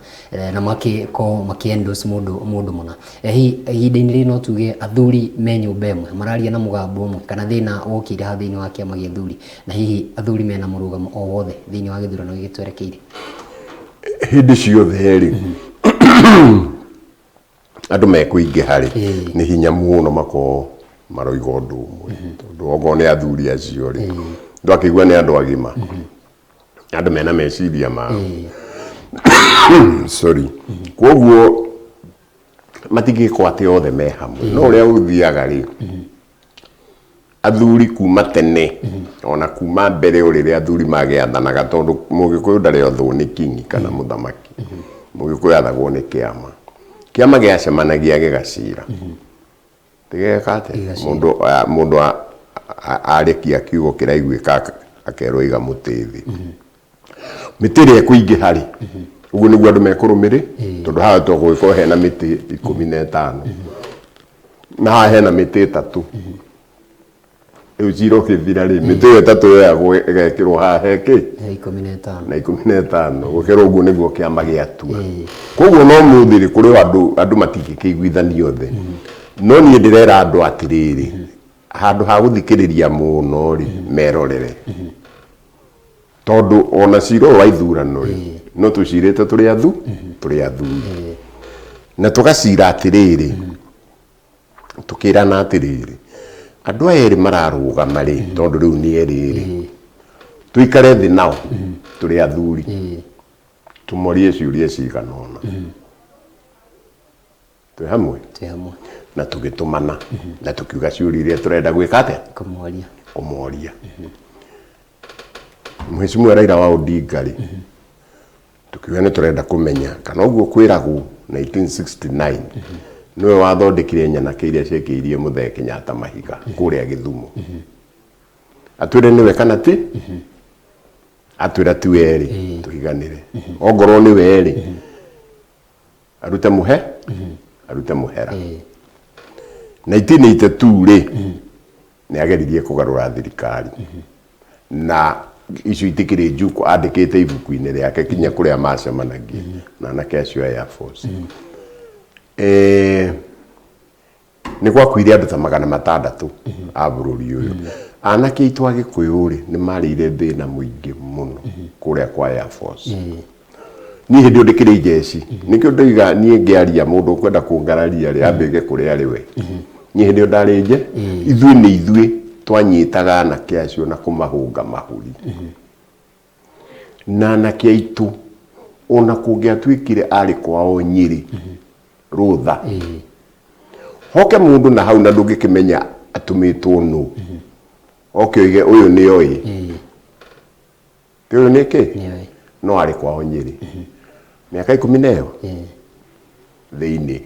na makĩkorwo makĩ endorse mũndũ mũndũ mũna. Hihi ihinda-inĩ rĩrĩ no tuge athuri me nyũmba ĩmwe mararia na mũgambo ũmwe, kana thĩna wokĩire ha thĩinĩ wa kĩama gĩa athuri, na hihi athuri mena mũrũgamo o wothe thĩinĩ wa gĩthurano gĩkĩ twerekeire? Hĩndĩ ciothe rĩ, andũ mekũingĩha rĩ, nĩ hinya mũno makorwo maroiga ũndũ ũmwe, tondũ okorwo nĩ athuri acio rĩ, ndwakĩigua nĩ andũ agima, andũ mena meciria mao, sorry, koguo matingĩkwo atĩ othe me hamwe. No ũrĩa ũthiaga rĩ, athuri kuma tene, ona kuma mbere o rĩrĩa athuri magĩathanaga, tondũ Mũgĩkũyũ ndarĩ othwo nĩ kingi kana mũthamaki, Mũgĩkũyũ athagwo nĩ kĩama. Kĩama gĩacemanagia gĩgacira, gĩgeka atĩa? Gĩgacira. Mũndũ arĩkia kiugo kĩraiguĩka, akerwo iga mũtĩ thĩ. Mĩtĩ ĩrĩa ĩkũingĩha rĩ, ũguo nĩguo andũ mekũrũmĩrĩ, tondũ haha tũgũgĩkorwo hena mĩtĩ 15 na haha hena mĩtĩ 3. Rĩu cira ũkĩthira rĩ, mĩtĩ ĩyo 3 yoyagwo ĩgekĩrwo haha he kĩ? He 15. Na 15, gũkĩrwo ũguo nĩguo kĩama gĩatua. Koguo no mũthĩ rĩ, kũrĩ o andũ matingĩkĩiguithania othe, no niĩ ndĩrera andũ atĩrĩrĩ, handũ ha gũthikĩrĩria mũno rĩ, merorere, tondũ ona cira ũyũ wa ithurano rĩ, no tũcirĩte tũrĩ athuri na tũgacira atĩrĩrĩ, tũkĩrana atĩrĩrĩ, andũ aya erĩ mararũgama rĩ, tondũ rĩu nĩ erĩ rĩ, tũikare thĩ nao tũrĩ athuri, tũmorie ciũria cigana ũna. Twĩ hamwe? Twĩ hamwe. Na tũgĩtũmana na tũkiuga ciũria iria tũrenda gwĩka atĩa? Kũmoria. Kũmoria. Mheshimiwa Raila wa Odinga rĩ, tũkiuga nĩ tũrenda kũmenya kana ũguo kwĩragwo 1969 Nĩwe wathondekire nyanake iria ciekĩirie Mũthee Kenyatta mahiga kũrĩa Gĩthumo. Atwĩre nĩwe kana ti? Atwĩra ti we rĩ, tũhiganĩre. Ongorwo nĩwe rĩ, arute mũhe, arute mũhera. 1982 rĩ, nĩ ageririe kũgarũra thirikari na icio itikĩrĩ njuku andĩkĩte ibuku-inĩ rĩake kinya kũrĩa macemanagia na anake acio a Air Force. Nĩ gwakuire andũ ta 600 a bũrũri ũyũ. Anake aitũ a Gĩkũyũ rĩ, nĩ marĩire thĩna mũingĩ mũno kũrĩa kwa Air Force. Niĩ hĩndĩ ĩyo ndĩkĩrĩ njeci, nĩkĩo ndoiga niĩ ngĩaria mũndũ ũkwenda kũngararia rĩ, ambĩge kũrĩa arĩ we. Niĩ hĩndĩ ĩyo ndarĩ nje, ithuĩ nĩ ithuĩ twanyitaga anake acio na kũmahũnga mahũri. Na anake aitũ, ona kũngĩatuĩkire arĩ kwao Nyĩrĩ, rũtha, hoke mũndũ na hau na ndũngĩkĩmenya atũmĩtwo nũ, oke oige ũyũ nĩoĩ. Ti ũyũ nĩ kĩ? Nĩoĩ. No arĩ kwao Nyĩrĩ. Mĩaka ikũmi na ĩyo thĩinĩ.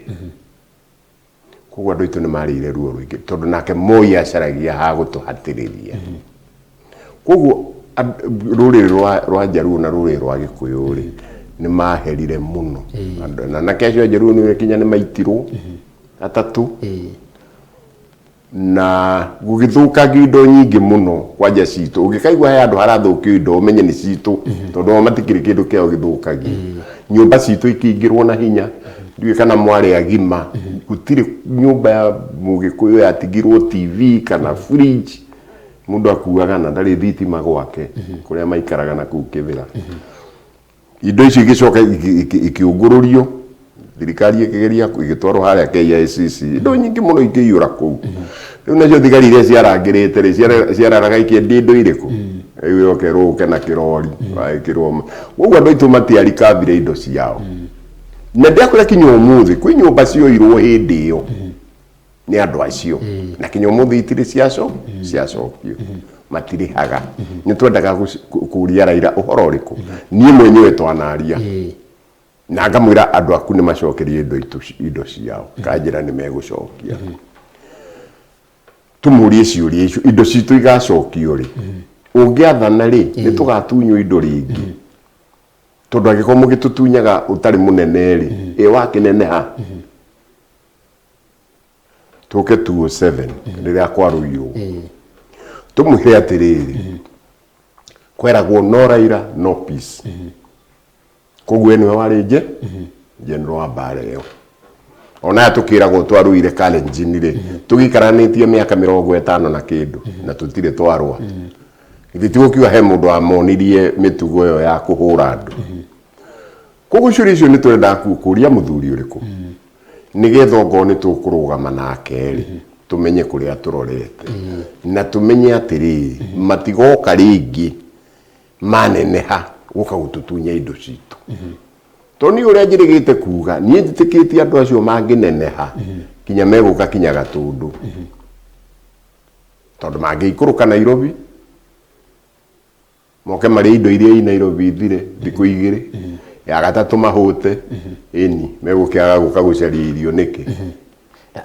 Koguo andũ aitũ nĩ marĩire ruo rũingĩ tondũ nake Moi acaragia ha gũtũhatĩrĩria. Koguo rũrĩrĩ rwa Njaruo na rũrĩrĩ rwa Gĩkũyũ rĩ, nĩ maherire mũno. Andũ- Na anake acio a Njaruo nĩ kinya nĩ maitirwo atatũ. Na gũgĩthũkangio indo nyingĩ mũno kwanja citũ. Ũngĩkaigua he handũ harathũkio indo ũmenye nĩ citũ tondũ o matikĩrĩ kĩndũ kĩao gĩthũkagio. Nyũmba citũ ikĩingĩrwo na hinya, ndiũĩ kana mwarĩ agima, gũtirĩ nyũmba ya mũgĩkũyũ yatigirwo TV kana fridge. Mũndũ akuaga na ndarĩ thitima gwake kũrĩa maikaraga na kũu Kĩbĩra. Indo icio igĩcoka ikĩũngũrũrio, thirikari ĩkĩgeria ĩgĩtwarwo harĩa KICC, indo nyingĩ mũno ikĩiyũra kũu. Rĩu nacio thigari iria ciarangĩrĩte rĩ, ciararaga ikĩendia indo irĩkũ? Rĩu ĩroka ĩrũke na kĩrori, wagĩkĩrwo. Koguo andũ aitũ matiarikabire indo ciao. Na ndĩrakwĩra kinya ũmũthĩ, kwĩ nyũmba cioirwo hĩndĩ ĩyo nĩ andũ acio na kinya ũmũthĩ itirĩ ciacokio matirĩhaga. Nĩ twendaga kũria Raila ũhoro ũrĩkũ, niĩ mwenyewe twanaria na ngamwĩra andũ aku nĩ macokerie indo indo ciao, kanjĩra nĩ megũcokia. Tũmũrie ciũria icio, indo citũ igacokio rĩ? Ũngĩathana rĩ, nĩ tũgatunywo indo rĩngĩ? Tondũ angĩkorwo mũgĩtũtunyaga ũtarĩ mũnene rĩ, ĩ wakĩneneha? Tũke 207 rĩrĩa kwarũirwo, tũmwĩre atĩrĩrĩ, kweragwo no Raila no peace. Koguo we nĩwe warĩ nje general wa mbara ĩyo. Ona aya tũkĩragwo twarũire Kalenjin rĩ, tũgĩikaranĩtie mĩaka 50 na kĩndũ na tũtirĩ twarũa. Githĩ ti gũkiuga he mũndũ wamonirie mĩtugo ĩyo ya kũhũra andũ? Koguo ciũria icio nĩ twendaga kũria mũthuri ũrĩkũ, nĩgetha ongorwo nĩ tũkũrũgama nake rĩ, tũmenye kũrĩa tũrorete na tũmenye atĩrĩrĩ, matigoka rĩngĩ maneneha gũka gũtũtunya indo citũ. Tondũ niĩ ũrĩa njĩrĩgĩte kuga, niĩ njĩtĩkĩtie andũ acio mangĩneneha kinya megũka kinya Gatũndũ, tondũ mangĩikũrũka Nairobi moke marĩe indo iria i Nairobi ithire thikũ igĩrĩ, ya gatatũ mahũte, ĩni megũkĩaga gũka gũcaria irio nĩkĩ?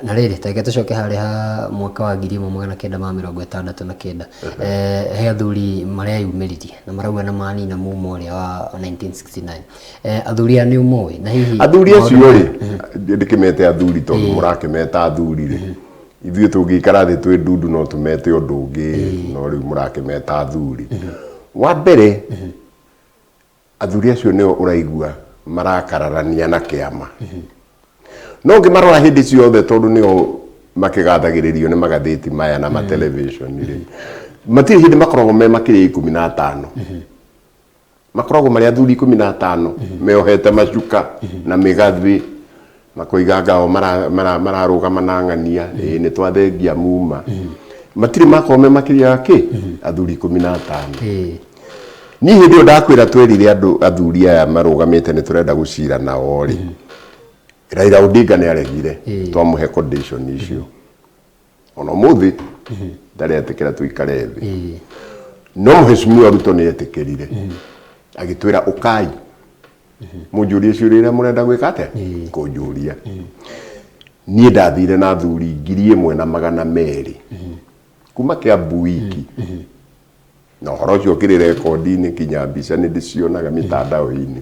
Na rĩrĩ, ta reke tũcoke harĩa ha mwaka wa 1969. He athuri mareyumĩririe na marauga na manina mumo ũrĩa wa 1969. Athuri aya nĩ ũmoĩ na hihi Athuri acio rĩ, ndĩkĩmete athuri tondũ mũrakĩmeta athuri rĩ, ithuĩ tũngĩikara thĩ twĩ ndundu no tũmete ũndũ ũngĩ, no rĩu mũrakĩmeta athuri. Wa mbere, athuri acio nĩo ũraigua marakararania na kĩama. No ũngĩmarora hĩndĩ ciothe, tondũ nĩo makĩgathagĩrĩrio nĩ magathĩti maya na matelevision rĩ, matirĩ hĩndĩ makoragwo me makĩria 15. Makoragwo marĩ athuri 15 meohete macuka na mĩgathĩ, makoiga ngao mararũgama na ng'ania, ĩĩ nĩ twathengia muma. Matirĩ makorwo me makĩria ya kĩ athuri 15. Niĩ hĩndĩ ĩyo ndakwĩra twerire andũ athuri aya marũgamĩte nĩ tũrenda gũcira nao rĩ, Raila Odinga nĩ aregire twamũhe condition icio. Ona ũmũthĩ ndarĩ etĩkĩra tũikare thĩ. No Mheshimiwa Ruto nĩ etĩkĩrire, agĩtwĩra ũkai mũnjũrie ciũria iria mũrenda gwĩka atĩa kũnjũria. Niĩ ndathire na athuri 1,200 kuma Kiambu wiki, na ũhoro ũcio ũkĩrĩ rekondi-inĩ, kinya mbica nĩ ndĩcionaga mĩtandao-inĩ,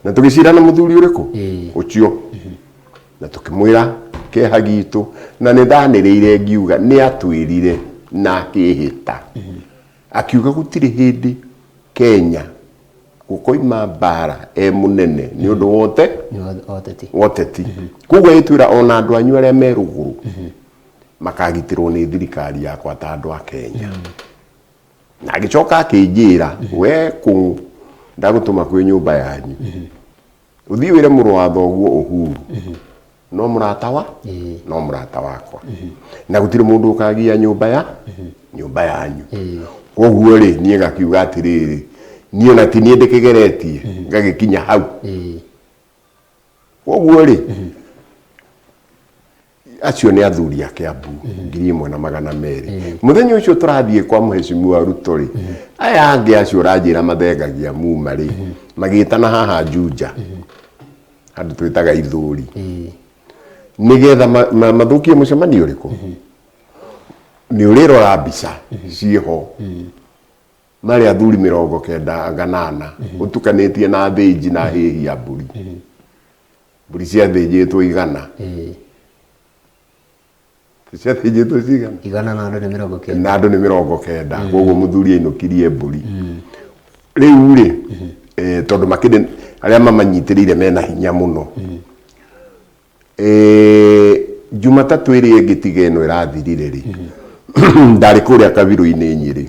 na tũgĩcira na mũthuri ũrĩkũ ũcio, na tũkĩmwĩra kĩeha gitũ, na nĩ ndanĩrĩire ngiuga nĩ atwĩrire na akĩhĩta akiuga gũtirĩ hĩndĩ Kenya gũkoima mbara e mũnene nĩ ũndũ wote Nĩ wa ũteti. Woteti. Koguo ĩtwĩra ona andũ anyu arĩa me rũgũrũ makagitĩrwo nĩ thirikari yakwa ta andũ a Kenya. Na agĩcoka akĩnjĩra, we kũng'ũ, ndagũtũma kwĩ nyũmba yanyu ũthiĩ wĩre mũrũ wa thoguo Uhuru no mũrata wa no mũrata wakwa, na gũtirĩ mũndũ ũkagia nyũmba ya nyũmba yanyu. Koguo rĩ, niĩ ngakiuga atĩrĩrĩ, niĩ ona ti niĩ ndĩkĩgeretie ngagĩkinya hau. Koguo rĩ, acio nĩ athuri a Kiambu 1,200. Mũthenya ũcio tũrathiĩ kwa Mheshimiwa Ruto rĩ, aya angĩ acio ũranjĩra mathengagia muma rĩ, magĩtana haha Juja, handũ twĩtaga Ithũri, nĩgetha mathũkie mũcemanio ũrĩkũ. Nĩ ũrĩrora mbica ciĩho, marĩ athuri 98 ũtukanĩtie na thĩnji na hĩhi ya mbũri. Mbũri ciathĩnjĩtwo 100. Ciathĩnjĩtwo cigana? 100, na andũ nĩ 90. Na andũ nĩ 90. Koguo mũthuri ainũkirie mbũri rĩu rĩ, tondũ makĩrĩ arĩa mamanyitĩrĩire mena hinya mũno. Jumatatũ ĩrĩa ĩngĩ tiga ĩno ĩrathirire rĩ, ndarĩ kũrĩa Kabirũ-inĩ Nyĩrĩ,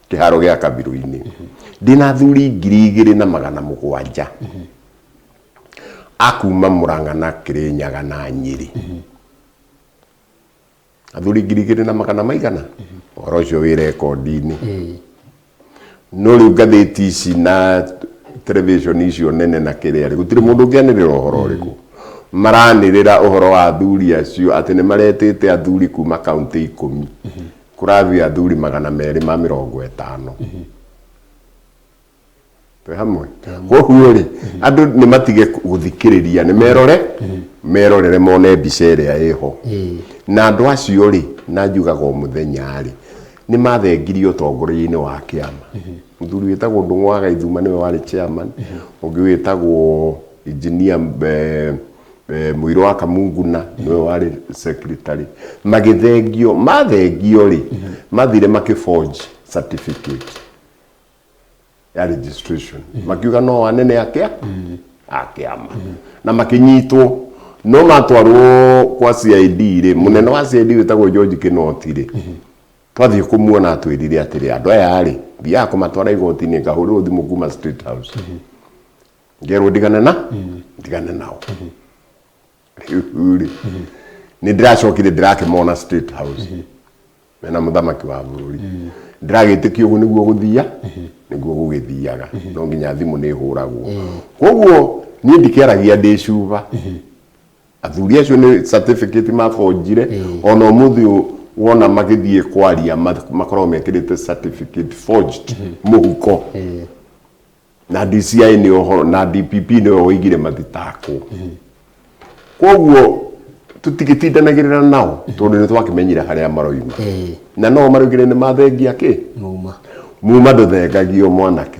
kĩharo gĩa Kabirũ-inĩ, ndĩna athuri 2,700 akuma Mũrang'a na Kĩrĩnyaga na Nyĩrĩ. Athuri 2,000 maigana, ũhoro ũcio wĩ rekondi-inĩ. No rĩu ngathĩti ici na television icio nene na kĩrĩa rĩ, gũtirĩ mũndũ ũngĩanĩrĩra ũhoro ũrĩkũ. Maranĩrĩra ũhoro wa athuri acio atĩ nĩ maretĩte athuri kuma kaunti 10, kũrathiĩ athuri 250. Twĩ hamwe? Koguo rĩ, andũ nĩ matige gũthikĩrĩria, nĩ merore merorere mone mbica ĩrĩa ĩho. Na andũ acio rĩ, na njugaga o mũthenya rĩ, nĩ mathengirie ũtongoria-inĩ wa kĩama. Mũthuri wĩtagwo Ndũng'ũ wa Gaithuma nĩwe warĩ chairman, ũngĩ wĩtagwo engineer Mũirũ wa Kamunguna nĩwe warĩ secretary. Magĩthengio, mathengio rĩ, mathire makĩ forge certificate ya registration, makiuga no anene a kĩama, na makĩnyitwo, no matwarwo kwa CID rĩ, mũnene wa CID wĩtagwo George Kinoti rĩ, twathiĩ kũmuona atwĩrire atĩrĩ, andũ aya rĩ, thiaga kũmatwara igoti-inĩ, ngahũrĩrwo thimũ kuma State House ngerwo ndigane nao. Rĩu rĩ, nĩ ndĩracokire ndĩrakĩmona State House mena mũthamaki wa bũrũri. Ndĩragĩtĩkia ũguo nĩguo gũthia nĩguo gũgĩthiaga, no nginya thimũ nĩ ĩhũragwo. Koguo niĩ ndikĩaragia ndĩ cuba. Athuri acio nĩ certificate mabonjire. Ona ũmũthĩ ũyũ wona magĩthiĩ kwaria, makoragwo mekĩrĩte certificate forged mũhuko. Na DCI nĩ ũhoro na DPP nĩwe woigire mathitakwo. Koguo tũtigĩtindanagĩrĩra nao tondũ nĩ twakĩmenyire harĩa maroima. Na no maroigire nĩ mathengia kĩ Muma. Muma ndũthengagio, mwanake.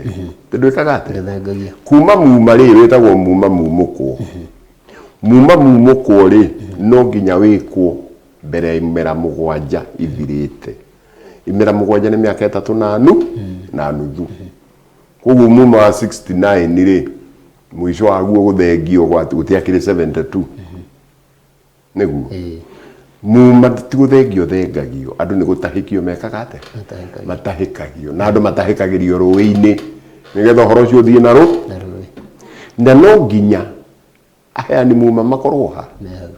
Ndwĩkaga atĩa? Ndũthengagio. Kuma muma rĩ, wĩtagwo muma mumũkwo. Muma mumũkwo rĩ, no nginya wĩkwo mbere ya imera 7 ithirĩte. Imera 7 nĩ mĩaka 3 na nuthu. Koguo muma wa 69 rĩ, mũico waguo gũthengio gũtiakĩrĩ 72 nĩguo muma ti gũthengio thengagio. Andũ nĩ gũtahĩkio mekaga atĩa? Matahĩkagio. Matahĩkagio, na andũ matahĩkagĩrio rũĩ-inĩ nĩgetha ũhoro ũcio ũthiĩ na rũ Na rũĩ. Na no nginya aheani muma makorwo ha Me hau.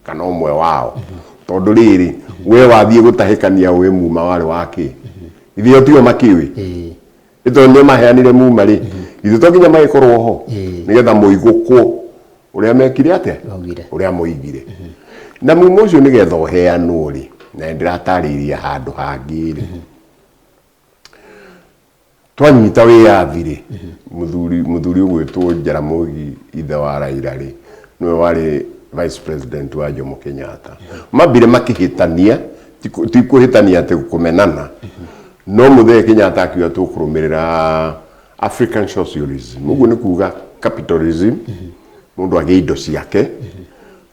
Kana ũmwe wao, tondũ rĩrĩ, we wathiĩ gũtahĩkania ũĩ muma warĩ wa kĩ? Ithuĩ tio makĩũĩ. Nĩ tondũ nĩo maheanire muma rĩ, ithuĩ to nginya magĩkorwo ho nĩgetha mũigũkwo ũrĩa mekire atĩa? Maugire. Ũrĩa moigire. Na muma ũcio nĩgetha ũheanwo rĩ, na nĩndĩratarĩirie handũ hangĩ rĩ, twanyita wĩyathi rĩ, mũthuri ũgwĩtwo Jaramogi, ithe wa Raila rĩ, nĩwe warĩ Vice President wa Jomo Kenyatta. Mambire makĩhĩtania, ti kũhĩtania atĩ kũmenana, no Mũthee Kenyatta akiuga tũkũrũmĩrĩra African socialism, ũguo nĩ kuga capitalism, mũndũ agĩe indo ciake,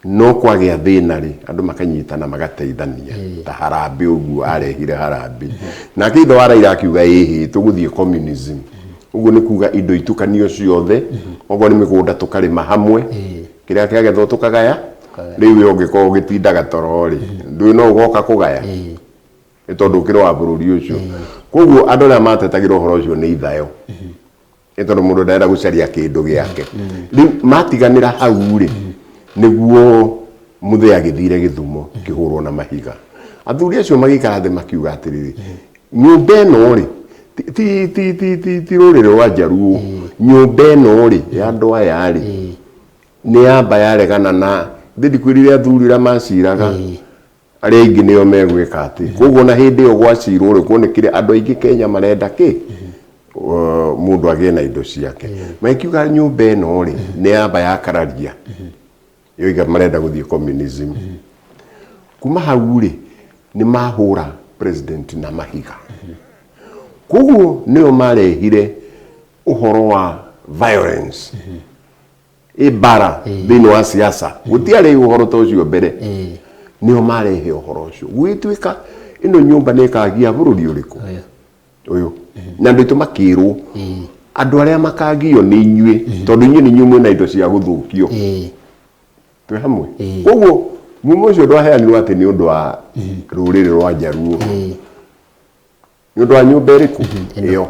no kwagĩa thĩna rĩ, andũ makanyitana magateithania, ta harambĩ ũguo arehire harambĩ. Nake ithe wa Raila akiuga ĩhĩ, tũgũthiĩ communism, ũguo nĩ kuga indo itukanio ciothe, okorwo nĩ mĩgũnda tũkarĩma hamwe, kĩrĩa kĩagethwo tũkagaya. Rĩu we ũngĩkorwo ũgĩtindaga toro rĩ, ndũĩ no ũgoka kũgaya, nĩ tondũ ũkĩrĩ wa bũrũri ũcio. Koguo andũ arĩa matetagĩra ũhoro ũcio nĩ ithayo, nĩ tondũ mũndũ ndarenda gũcaria kĩndũ gĩake. Rĩu matiganĩra hau rĩ, nĩguo Mũthee agĩthire Gĩthumo kĩhũrwo na mahiga. Athuri acio magĩikara thĩ makiuga atĩrĩrĩ, nyũmba ĩno rĩ, ti ti ti ti ti rũrĩrĩ rwa Njaruo, nyũmba ĩno rĩ ya andũ aya rĩ, nĩ yamba yaregana na thĩ. Ndikwĩrire athuri ũrĩa maciraga, arĩa aingĩ nĩo megwĩka atĩ. Koguo na hĩndĩ ĩyo gwacirwo rĩ, kuonekire andũ aingĩ Kenya marenda kĩ mũndũ agĩe na indo ciake. Magĩkiuga nyũmba ĩno rĩ, nĩ yamba yakararia yoiga marenda gũthiĩ communism. Kuma hau rĩ, nĩ mahũra president na mahiga. Koguo nĩo marehire ũhoro wa violence, ĩ mbara thĩinĩ wa siasa. Gũtiarĩ ũhoro ta ũcio mbere. Nĩo marehe ũhoro ũcio, gũgĩtuĩka ĩno nyũmba nĩ ĩkagia bũrũri ũrĩkũ Ũyũ. Ũyũ na andũ aitũ makĩrwo, andũ arĩa makagio nĩ inyuĩ, tondũ inyuĩ nĩ inyuĩ mwĩna indo cia gũthũkio. Twĩ hamwe? Koguo mumo ũcio ndwaheanirwo atĩ nĩ ũndũ wa rũrĩrĩ rwa Njaruo, nĩ ũndũ wa nyũmba ĩrĩkũ ĩyo.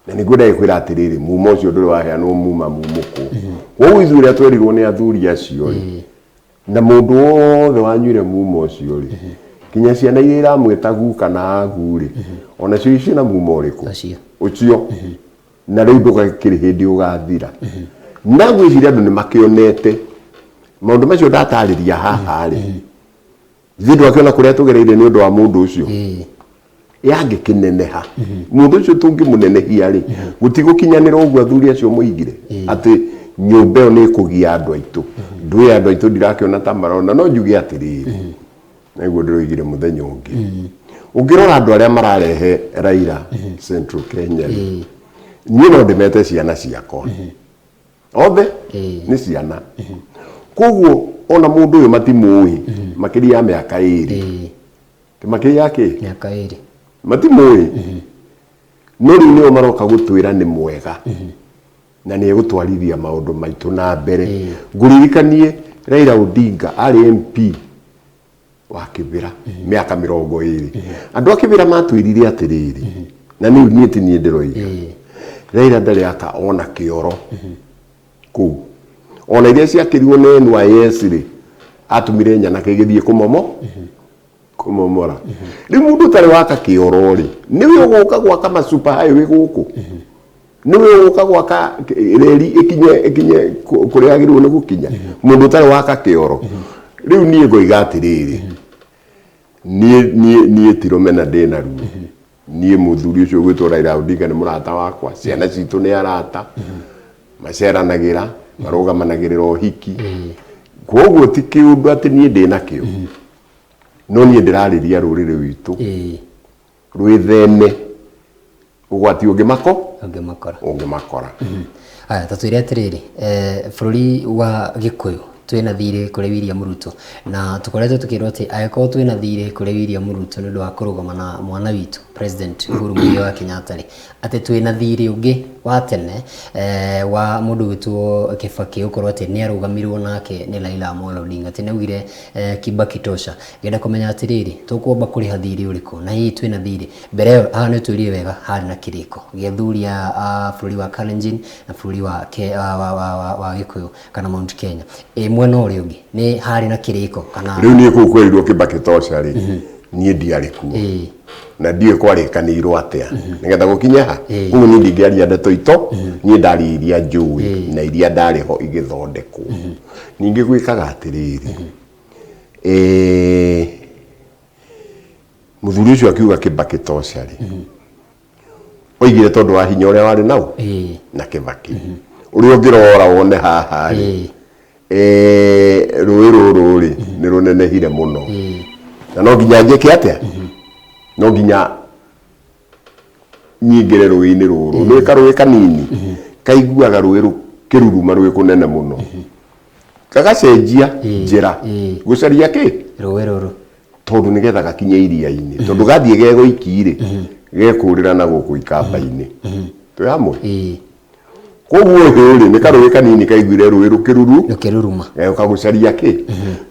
Na nĩguo ndagĩkwĩra atĩrĩrĩ, mumo ũcio ndũrĩ waheanwo muma mumũkũ. Koguo ithuĩ ũrĩa twerirwo nĩ athuri acio rĩ, na mũndũ wothe wanyuire mumo ũcio rĩ, kinya ciana iria iramwĩta guka na agu rĩ, onacio ciĩna mumo ũrĩkũ? Ũcio. Ũcio. Na rĩu ndũgakĩrĩ hĩndĩ ũgathira. Na ngwĩciria andũ nĩ makĩonete maũndũ macio ndatarĩria haha rĩ, ithuĩ ndwakĩona kũrĩa tũgereire nĩ ũndũ wa mũndũ ũcio. Yangĩkĩneneha, mũndũ ũcio tũngĩmũnenehia rĩ, gũtigũkinyanĩra ũguo athuri acio moigire atĩ nyũmba ĩyo nĩ ĩkũgia andũ aitũ. Ndũĩ andũ aitũ ndirakĩona ta marona. No njuge atĩrĩrĩ, naguo ndĩroigire mũthenya ũngĩ, ũngĩrora andũ arĩa mararehe Raila Central Kenya rĩ, niĩ no ndĩmete ciana ciakwa othe. Nĩ ciana. Koguo ona mũndũ ũyũ matimũĩ makĩria ya mĩaka 2. Makĩria ya kĩ? Mĩaka 2. Matimũĩ, no rĩu nĩo maroka gũtwĩra nĩ mwega na nĩ egũtwarithia maũndũ maitũ na mbere. Ngũririkanie Raila Odinga arĩ MP wa Kĩbĩra mĩaka 20. Andũ a Kĩbĩra matwĩrire atĩrĩrĩ, na nĩu niĩ ti niĩ ndĩroiga, Raila ndarĩ aka ona kĩoro kũu, ona iria ciakĩrirwo nĩ NYS rĩ, atũmire nyanake igĩthiĩ kũmomora. Rĩu mũndũ ũtarĩ waka kĩoro rĩ, nĩwe ũgũka gwaka ma super highway gũkũ, nĩwe ũgũka gwaka reri ĩkinye kũrĩa yagĩrĩirwo nĩ gũkinya, mũndũ ũtarĩ waka kĩoro? Rĩu niĩ ngoiga atĩrĩrĩ, niĩ ti rũmena ndĩ naruo. Niĩ mũthuri ũcio ũgwĩtwo Raila Odinga nĩ mũrata wakwa, ciana citũ nĩ arata, maceranagĩra, marũgamanagĩrĩra ũhiki. Koguo ti kĩũndũ atĩ niĩ ndĩ nakĩo, no niĩ ndĩrarĩria rũrĩrĩ rwitũ rwĩtheme ũgwati ũngĩmako ũngĩmakora. Ũngĩmakora. Aya, ta twĩre atĩrĩrĩ, bũrũri wa Gĩkũyũ twĩna thirĩ kũrĩ William Ruto, na tũkoretwo tũkĩrwo atĩ angĩkorwo twĩna thirĩ kũrĩ William Ruto nĩ ũndũ wa kũrũgama na mwana witũ President Uhuru Muigai wa Kenyatta rĩ, atĩ twĩna thirĩ ũngĩ wa tene wa mũndũ ũgwĩtwo Kibaki, gũkorwo atĩ nĩ arũgamirwo nake nĩ Raila Amolo Odinga, atĩ nĩ augire Kibaki tosha. Ngenda kũmenya atĩrĩrĩ, tũkwamba kũrĩha thirĩ ũrĩkũ, na hihi twĩna thirĩ? Mbere ĩyo haha nĩ ũtwĩrire wega harĩ na kĩrĩko gĩa athuri a bũrũri wa Kalenjin na bũrũri wa, Ke, wa, wa, wa, wa, wa Gĩkũyũ kana Mount Kenya. Ĩ mwena ũrĩa ũngĩ nĩ harĩ na kĩrĩko kana? Rĩu niĩ kũu kwerirwo Kibaki tosha rĩ, niĩ ndiarĩ kuo na ndiũĩ kwarĩkanĩirwo atĩa nĩgetha gũkinye ha. Koguo niĩ ndingĩaria ndeto ito, niĩ ndaria iria njũĩ na iria ndarĩ ho igĩthondekwo. Ningĩ gwĩkaga atĩrĩrĩ, mũthuri ũcio akiuga Kibaki tosha rĩ, oigire tondũ wa hinya ũrĩa warĩ nau na Kibaki. Ũrĩa ũngĩrora wone haha rĩ, Rũĩ rũrũ rĩ nĩ rũnenehire mũno na no nginya njĩke atĩa? No nginya nyingĩre rũĩ-inĩ rũrũ. Nĩ karũĩ kanini kaiguaga rũĩ rũkĩruruma rwĩ kũnene mũno, gagacenjia njĩra gũcaria kĩ? Rũĩ rũrũ. Tondũ nĩgetha gakinye iria-inĩ, tondũ gathiĩ gegoiki rĩ, gekũrĩra na gũkũ ikamba-inĩ. Twĩ hamwe? Koguo ũyũ rĩ nĩ karũĩ kanini kaiguire rũĩ rũkĩruru rũkĩruruma, gagĩũka gũcaria kĩ?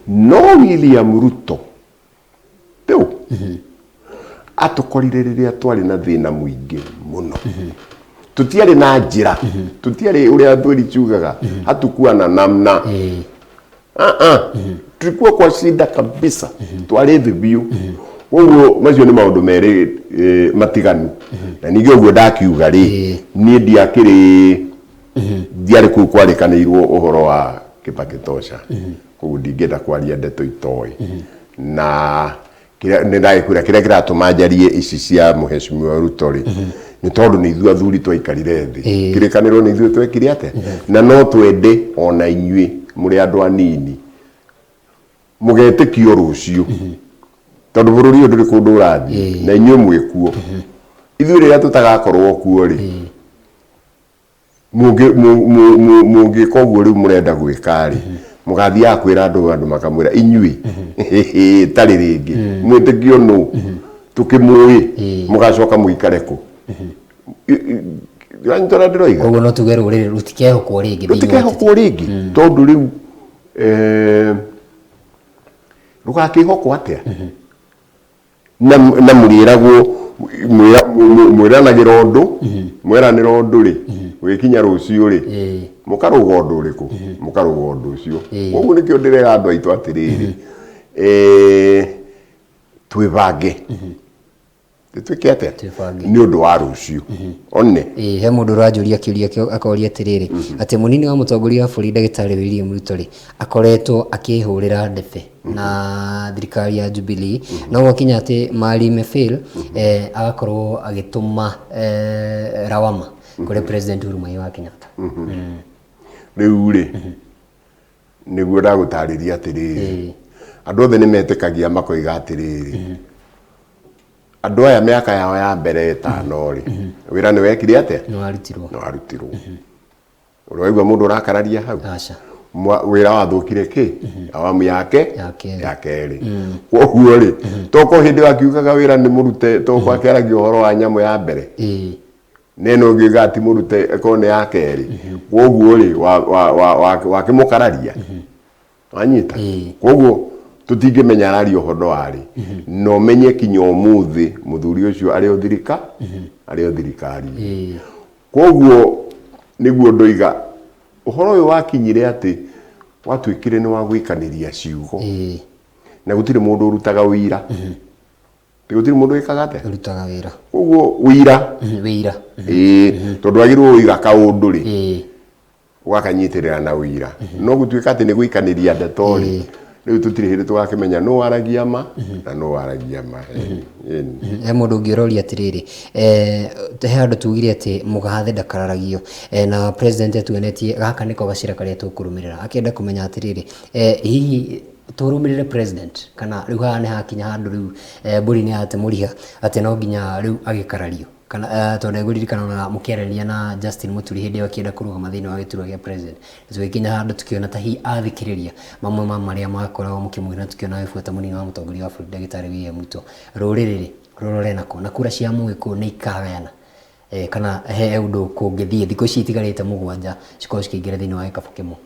No William Ruto rĩu atũkorire rĩrĩa twarĩ na thĩna mũingĩ mũno, tũtiarĩ na njĩra, tũtiarĩ ũrĩa thweri ciugaga hatukuwa na namna. Ah, ah. Tulikuwa kwa shida kabisa, twarĩ thĩ biũ. Koguo macio nĩ maũndũ merĩ matiganu. Na ningĩ ũguo ndakiuga rĩ, niĩ ndiakĩrĩ ndiarĩ kũu kwarĩkanĩirwo ũhoro wa Kibaki Tosha, koguo ndingĩenda kwaria ndeto itoĩ. Na kĩrĩa nĩ ndagĩkwĩra, kĩrĩa kĩratũma njarie ici cia Mheshimiwa Ruto rĩ, nĩ tondũ nĩ ithuĩ athuri twaikarire thĩ, kĩrĩkanĩro nĩ ithuĩ twekire atĩa, na no twende ona inyuĩ mũrĩ andũ anini mũgetĩkio rũciũ, tondũ bũrũri ũyũ ndũrĩ kũndũ ũrathiĩ na inyuĩ mwĩkuo. Ithuĩ rĩrĩa tũtagakorwo kuo rĩ, mũngĩka ũguo rĩu mũrenda gwĩka-rĩ, mũgathiaga kwĩra andũ, andũ makamwĩra inyuĩ tarĩ rĩngĩ mwĩtĩkio nũ tũkĩmũĩ, mũgacoka mũikare kũ? Ũranyita ũrĩa ndĩroiga? Koguo no tuge rũrĩrĩ rũtikehokwo rĩngĩ thĩinĩ wa ũteti. Rũtikehokwo rĩngĩ, tondũ rĩu rũgakĩhokwo atĩa? Na mũrĩragwo mwĩranagĩra ũndũ, mweranĩra ũndũ rĩ, gũgĩkinya rũciũ rĩ, mũkarũga ũndũ ũrĩkũ? Mũkarũga ũndũ ũcio. Koguo nĩkĩo ndĩrera andũ aitũ atĩrĩrĩ, twĩbange. Twĩke atĩa? Twĩbange. Nĩ ũndũ wa rũciũ one. Ĩĩ, he mũndũ ũranjũria kĩũria kĩo, akoria atĩrĩrĩ, atĩ mũnini wa mũtongoria wa bũrũri ndagĩtarĩ William Ruto rĩ, akoretwo akĩhũrĩra ndebe na thirikari ya Jubilee, no gwakinya atĩ mali imefail, agakorwo agĩtũma lawama kũrĩ President Uhuru Muigai wa Kenyatta. Rĩu rĩ, nĩguo ndagũtarĩria atĩrĩrĩ, andũ othe nĩ metĩkagia makoiga atĩrĩrĩ, andũ aya mĩaka yao ya mbere ĩtano rĩ, wĩra nĩ wekire atĩa? Nĩ warutirwo. Nĩ warutirwo. Ũrĩ waigua mũndũ ũrakararia hau? Aca. Wĩra wathũkire kĩ awamu yake Ya kerĩ. Ya kerĩ. Koguo rĩ, toko hĩndĩ ĩyo akiugaga wĩra nĩ mũrute, toko akĩaragia ũhoro wa nyamũ ya mbere na ĩno ũngĩ ugaga ti mũrute, ĩkorwo nĩ ya kerĩ. Koguo rĩ, wakĩmũkararia wanyita. Koguo tũtingĩmenya araria ũhoro warĩ na ũmenye kinya ũmũthĩ mũthuri ũcio arĩ o thirika arĩ o thirikari. Koguo nĩguo ndoiga ũhoro ũyũ wakinyire atĩ watuĩkire nĩ wa gwĩkanĩria ciugo, na gũtirĩ mũndũ ũrutaga ũira. Gũtirĩ mũndũ wĩkaga atĩa? Ũrutaga wĩra. Koguo ũira. Wĩira. Ĩĩ, tondũ wagĩrĩirwo ũiga kaũndũ rĩ, ũgakanyitĩrĩra na ũira. No gũtuĩka atĩ nĩ gũikanĩria ndeto rĩ, rĩu tũtirĩ hĩndĩ tũgakĩmenya nũ waragia ma na nũ waragia maheni. Ĩni. He mũndũ ũngĩ ũroria atĩrĩrĩ, he handũ tugire atĩ mũgathe ndakararagio, na president atuonetie gaka nĩko gacĩra karĩa tũkũrũmĩrĩra. Akĩenda kũmenya atĩrĩrĩ, hihi tũrũmĩrĩre president kana rĩu haha nĩ hakinya handũ rĩu mbũri nĩ yate mũriha atĩ no nginya rĩu agĩkarario? Kana tondũ nĩngũririkana ona mũkĩaranĩria na Justin Mũturi hĩndĩ ĩyo akĩenda kũrũgama thĩinĩ wa gĩturwa gĩa president, tũgĩkinya handũ tũkĩona ta hihi athikĩrĩria mamwe ma marĩa mwakoragwo mũkĩmwĩra, na tũkĩona agĩbuata mũnini wa mũtongoria wa bũrũri ndagĩtarĩ William Ruto. Rũrĩrĩ rĩ, rũrore nakũ? Na kura cia Mũgĩkũyũ nĩ ikagayana? Kana he ũndũ kũngĩthiĩ thikũ ici itigarĩte 7 cikorwo cikĩingĩra thĩinĩ wa gĩkabũ kĩmwe?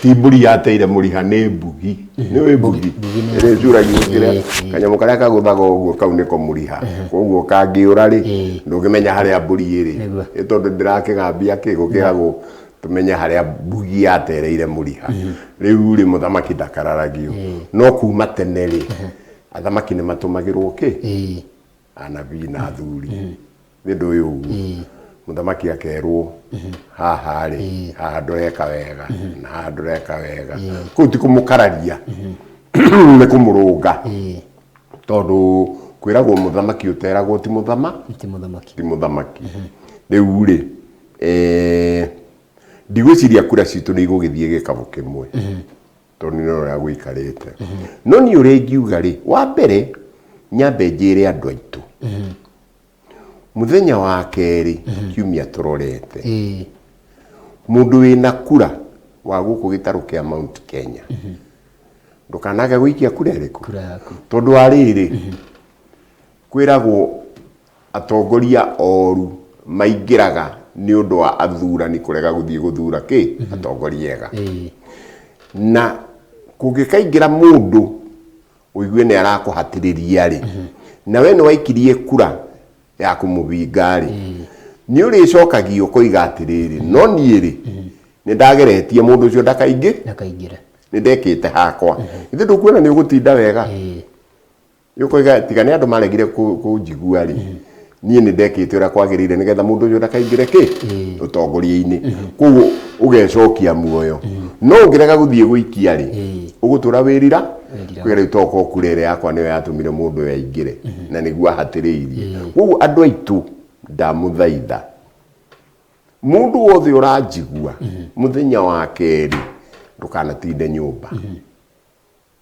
Ti mbũri yateire mũriha, nĩ mbugi. Nĩ ũĩ mbugi ĩrĩa ĩcuragio kĩrĩa kanyamũ karĩa kagũthaga ũguo, kau nĩko mũriha. Koguo kangĩũra rĩ, ndũngĩmenya harĩa mbũri ĩrĩ. Nĩ tondũ ndĩrakĩgambia kĩ gũkĩragwo tũmenye harĩa mbugi yatereire mũriha. Rĩu rĩ, mũthamaki ndakararagio, no kuma tene rĩ, athamaki nĩ matũmagĩrwo kĩ? Anabii na athuri. Nĩ ũndũ ũyũ ũguo mũthamaki akerwo haha rĩ, haha ndũreka wega na haha ndũreka wega. Kũu ti kũmũkararia, nĩ kũmũrũnga, tondũ kwĩragwo mũthamaki ũteragwo ti mũthama ti mũthamaki. Ti mũthamaki. Rĩu rĩ, Ndigwĩciria kura citũ nĩ igũgĩthiĩ gĩkabũ kĩmwe, tondũ nĩ ũrĩa gũikarĩte. No niĩ ũrĩa ingiuga rĩ, wa mbere nyambe njĩre andũ aitũ, mũthenya wa kerĩ kiumia tũrorete, mũndũ wĩna kura wa gũkũ gĩtarũ kĩa Mount Kenya, ndũkanage gũikia kura ĩrĩkũ? Kura yaku. Tondũ wa rĩrĩ, kwĩragwo atongoria oru maingĩraga nĩ ũndũ wa athurani kũrega gũthiĩ gũthura kĩ atongoria ega. Na kũngĩkaingĩra mũndũ ũigue nĩ arakũhatĩrĩria rĩ, na we nĩ waikirie kura ya kũmũbinga rĩ, nĩ ũrĩcokagia ũkoiga atĩrĩrĩ, no niĩ rĩ, nĩ ndageretie mũndũ ũcio ndakaingĩ, Ndakaingĩre. Nĩ ndekĩte hakwa. Ithe ndũkuona nĩ ũgũtinda wega? Ũkoiga tiga nĩ andũ maregire kũnjigua rĩ, niĩ nĩ ndekĩte ũrĩa kwagĩrĩire nĩgetha mũndũ ũcio ndakaingĩre kĩ ũtongoria-inĩ. Koguo ũgecokia muoyo. No ũngĩrega gũthiĩ gũikia rĩ, ũgũtũra wĩrira. Wĩrira. Kwĩra rĩu tokorwo kura ĩrĩa yakwa nĩyo yatũmire mũndũ ũyũ aingĩre na nĩguo ahatĩrĩirie. Koguo andũ aitũ, ndamũthaitha, mũndũ wothe ũranjigua, mũthenya wa kerĩ ndũkanatinde nyũmba.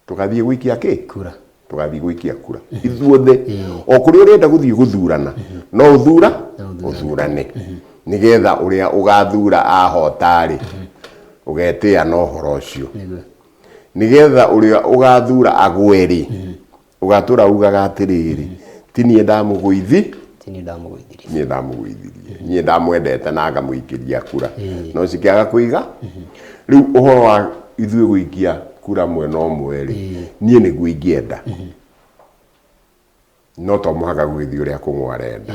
Tũgathiĩ gũikia kĩ? Kura. Tũgathiĩ gũikia kura ithuothe. O kũrĩa ũrenda gũthiĩ gũthurana, no ũthura ũthurane, nĩgetha ũrĩa ũgathura ahota rĩ, ũgetĩa na ũhoro ũcio. Nĩgetha ũrĩa ũgathura agwe rĩ, ũgatũra ugaga atĩrĩrĩ, ti niĩ ndamũgũithi. Ti niĩ ndamũgũithirie. Niĩ ndamũgũithirie, niĩ ndamwendete na ngamũikĩria kura, no cikĩaga kũiga. Rĩu ũhoro wa ithuĩ gũikia kura mwena ũmwe rĩ, niĩ nĩguo ingĩenda, no to mũhaka gũgĩthiĩ ũrĩa kũng'ũ arenda.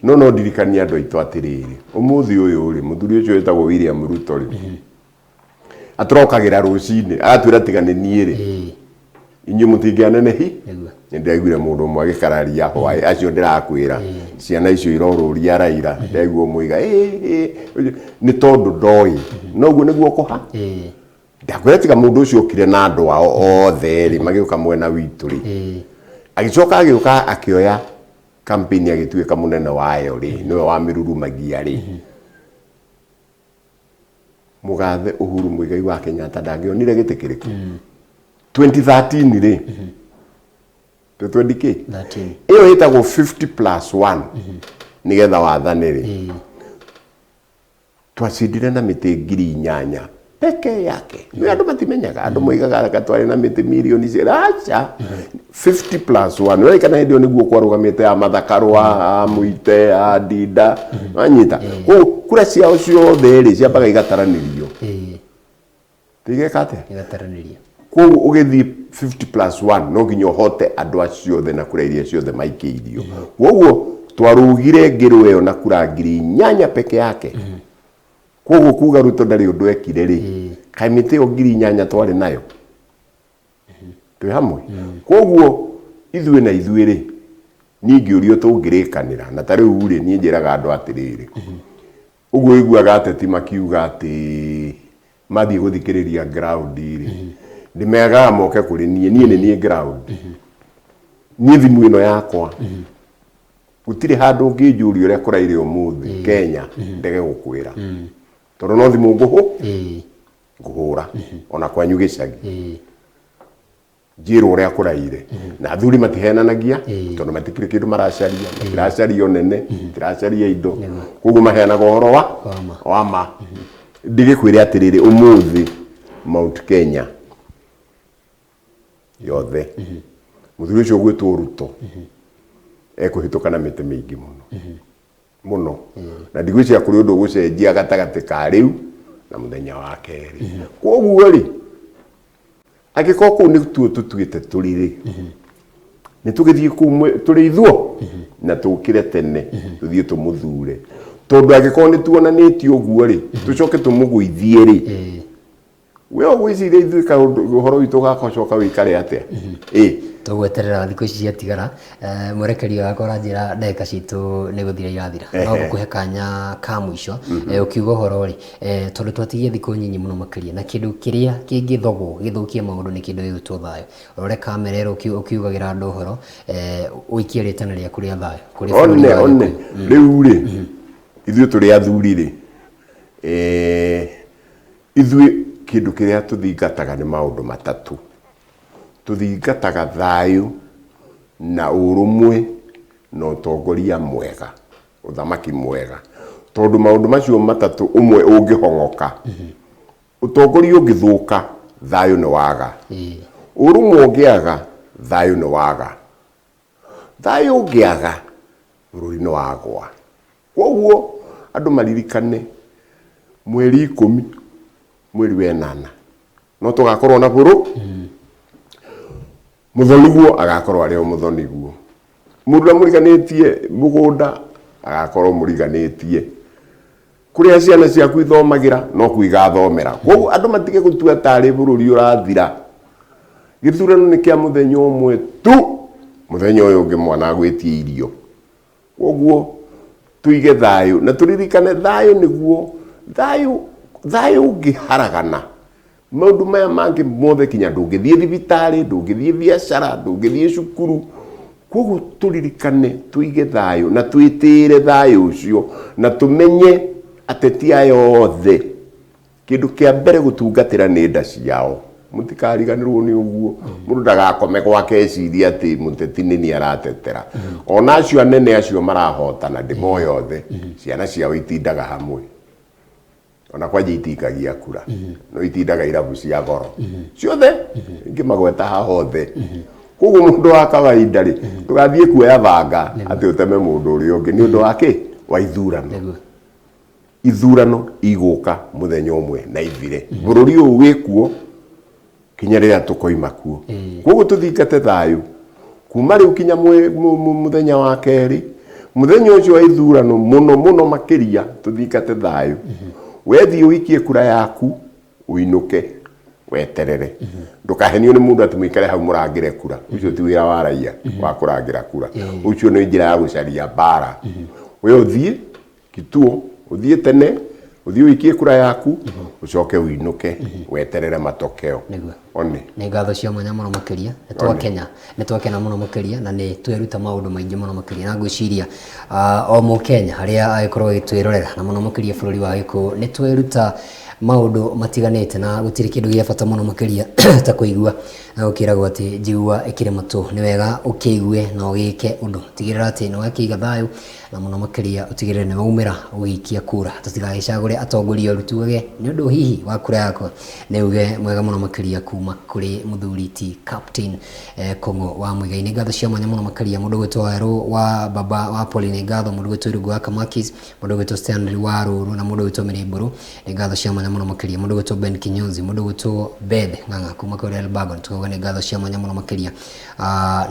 No ndirikanie andũ aitũ atĩrĩrĩ, ũmũthĩ ũyũ rĩ, mũthuri ũcio wĩtagwo William Ruto rĩ, atũrokagĩra rũcinĩ agatwĩra tiga nĩ niĩ rĩ, inyuĩ mũtingĩanenehi. Nĩ ndĩraiguire mũndũ ũmwe agĩkararia hwaĩ acio ndĩrakwĩra ciana icio irorũria Raila, ndaigua ũmwe oiga "Ĩ, ĩ," nĩ tondũ ndoĩ noguo nĩguo kũha. Ndakwĩra tiga mũndũ ũcio okire na andũ ao othe rĩ, magĩũka mwena witũ rĩ, agĩcoka agĩũka akĩoya campaign, agĩtuĩka mũnene wayo rĩ, nĩwe wamĩrurumagia rĩ, mũgathe Uhuru Muigai wa Kenyatta ndangĩonire gĩtĩ kĩrĩkũ 2013 rĩ, 20 kĩ? 13. Ĩyo ĩtagwo 50 plus 1 nĩgetha wathane rĩ. Twacindire na mĩtĩ 8,000 peke yake. Nĩ andũ matimenyaga, andũ moigaga reka twarĩ na mĩtĩ mirioni aca, 50 plus 1 we kana hĩndĩ ĩyo nĩguo kwarũgamĩte a Mathakarũa, a Mũite, a Ndinda, wanyita? Koguo kura ciao ciothe rĩ, ciambaga igataranĩrio. Tigeka atĩa? Igataranĩrio. Koguo ũgĩthiĩ 50 plus 1, no nginya ũhote andũ acio othe na kura iria ciothe maikĩirio. Koguo twarũgire ngĩrũ ĩyo na kura 8,000 peke yake. Koguo kuga Ruto ndarĩ ũndũ ekire rĩ, kaĩ mĩtĩ ĩyo 8,000 twarĩ nayo twĩ hamwe? Koguo ithuĩ na ithuĩ rĩ, niĩ ingĩũrio tũngĩrĩkanĩra na ta rĩu rĩ, niĩ njĩraga andũ atĩrĩrĩ, ũguo ũiguaga ateti makiuga atĩ mathiĩ gũthikĩrĩria ground rĩ, ndĩmegaga moke kũrĩ niĩ. Niĩ nĩ niĩ ground. Niĩ thimũ ĩno yakwa, gũtirĩ handũ ũngĩnjũria ũrĩa kũraire ũmũthĩ Kenya ndege gũkwĩra, tondũ no thimũ ngũhũ ngũhũra ona kwanyu gĩcagi, njĩrwo ũrĩa kũraire. Na athuri matihenanagia, tondũ matikĩrĩ kĩndũ maracaria, matiracaria ũnene, matiracaria indo, koguo maheanaga ũhoro wa Wa ma. Wa ma. Ndigĩkwĩre atĩrĩrĩ, ũmũthĩ Mount Kenya yothe, mũthuri ũcio ũgwĩtwo Ruto ekũhĩtũka na mĩtĩ mĩingĩ mũno mũno, na ndigwĩciria kũrĩ ũndũ ũgũcenjia gatagatĩ ka rĩu na mũthenya wa kerĩ. Koguo rĩ, angĩkorwo kũu nĩtuo tũtuĩte tũrĩ rĩ, nĩ tũgĩthiĩ kũu tũrĩ ithuo na tũkĩre tene, tũthiĩ tũmũthure, tondũ angĩkorwo nĩ tuonanĩtie ũguo rĩ, tũcoke tũmũgũithie rĩ, we ũgwĩciria ithuĩ kaũndũ ũhoro witũ ũgacoka wĩikare atĩa? Ĩ. Tũgweterera thikũ ici ciatigara. Mwerekeri wakwa aranjĩra ndagĩka citũ nĩ gũthira irathira, no ngũkũhe kanya ka mũico ũkiuga ũhoro rĩ, tondũ twatigia thikũ nyinyi mũno makĩria, na kĩndũ kĩrĩa kĩngĩthogwo gĩthũkie maũndũ nĩ kĩndũ gĩgwĩtwo thayũ. Ũrore kamera ĩrĩa ũkiugagĩra andũ ũhoro, ũikie rĩtana rĩaku rĩa thayũ kũrĩ bũrũri one wa one Gĩkũyũ. Rĩu rĩ, ithuĩ tũrĩ athuri rĩ, Ithuĩ kĩndũ kĩrĩa tũthingataga nĩ maũndũ matatũ. Tũthingataga thayũ na ũrũmwe na ũtongoria mwega, ũthamaki mwega. Tondũ maũndũ macio matatũ ũmwe ũngĩhong'oka, ũtongoria ũngĩthũka, thayũ nĩ waga. Ũrũmwe ũngĩaga, thayũ nĩ waga. Thayũ ũngĩaga, bũrũri nĩ wagwa. Kwoguo andũ maririkane mweri 10 mweri wa ĩnana no tũgakorwo na bũrũ mũthoniguo agakorwo arĩ o mũthoniguo. Mũndũ ũrĩa mũriganĩtie mũgũnda agakorwo mũriganĩtie. Kũrĩa ciana ciaku ithomagĩra no kuo igathomera. Kwoguo andũ matige gũtua tarĩ bũrũri ũrathira. Gĩthurano nĩ kĩa mũthenya ũmwe tu, mũthenya ũyũ ũngĩ mwana agwĩtie irio. Kwoguo tũige thayũ na tũririkane thayũ nĩguo thayũ thayũ ũngĩharagana maũndũ maya mangĩ mothe kinya ndũngĩthiĩ thibitarĩ, ndũngĩthiĩ biacara, ndũngĩthiĩ cukuru. Kwoguo tũririkane tũige thayũ na twĩtĩĩre thayũ ũcio na tũmenye ateti aya othe kĩndũ kĩa mbere gũtungatĩra nĩ nda ciao. Mũtikariganĩrwo nĩ ũguo. Mũndũ ndagakome gwake ecirie atĩ mũteti nĩ niĩ aratetera. Ona acio anene acio marahotana ndĩmoĩ othe, ciana ciao itindaga hamwe. Ona kwanja itiikagia kura, no itindaga irabu cia goro ciothe, ingĩmagweta haha othe. Koguo mũndũ wa kawaida rĩ, ndũgathiĩ kuoya banga atĩ ũteme mũndũ ũrĩa ũngĩ nĩ ũndũ wa kĩ? Wa ithurano. Ithurano igũka mũthenya ũmwe na ithire. Bũrũri ũyũ wĩkuo kinya rĩrĩa tũkoima kuo. Koguo tũthingate thayũ kuma rĩu kinya mũthenya wa kerĩ, mũthenya ũcio wa ithurano mũno mũno makĩria tũthingate thayũ. Wethiĩ ũikie kura yaku ũinũke weterere. Ndũkahenio nĩ mũndũ atĩ mũikare hau mũrangĩre kura. Ũcio ti wĩra wa raia wa kũrangĩra kura. Ũcio nĩ njĩra ya gũcaria mbara. We ũthiĩ kituo, ũthiĩ tene, ũthiĩ ũikie kura yaku, ũcoke ũinũke weterere matokeo. Nĩguo. One. Nĩ ngatho cia mwanya mũno makĩria. Nĩ twakena, nĩ twakena mũno makĩria na nĩ tweruta maũndũ maingĩ mũno makĩria. Na ngwĩciria o mũkenya harĩa agĩkorwo agĩtwĩrorera na mũno makĩria bũrũri wa Gĩkũyũ nĩ tweruta maũndũ matiganĩte na gũtirĩ kĩndũ gĩa bata mũno makĩria ta kũigua na gũkĩragwo atĩ njigua ĩkĩrĩ matũ. Nĩ wega ũkĩigue na ũgĩke ũndũ. Tigĩrĩra atĩ nĩ wakĩiga thayũ na mũno makĩria ũtigĩrĩre nĩ waumĩra ũgĩikia kura. Tũtigagĩcagũre atongoria oru tugage nĩ ũndũ hihi wa kura yakwa. Nĩ uge mwega mũno makĩria kuma kũrĩ mũthuri ti Captain Kũng'ũ wa Muigai. Nĩ ngatho cia mwanya mũno makĩria mũndũ ũgwĩtwo Werũ wa baba wa Poli, nĩ ngatho mũndũ ũgwĩtwo Irungu wa Kamakis, mũndũ ũgwĩtwo Stanley wa Rũru na mũndũ ũgwĩtwo Mĩrĩmbũrũ. Nĩ ngatho cia mwanya mũno makĩria mũndũ ũgwĩtwo Ben Kinyonzi, mũndũ ũgwĩtwo Beth Ng'ang'a kuma kũrĩa Elbagon. Tukauga nĩ ngatho cia mwanya mũno makĩria.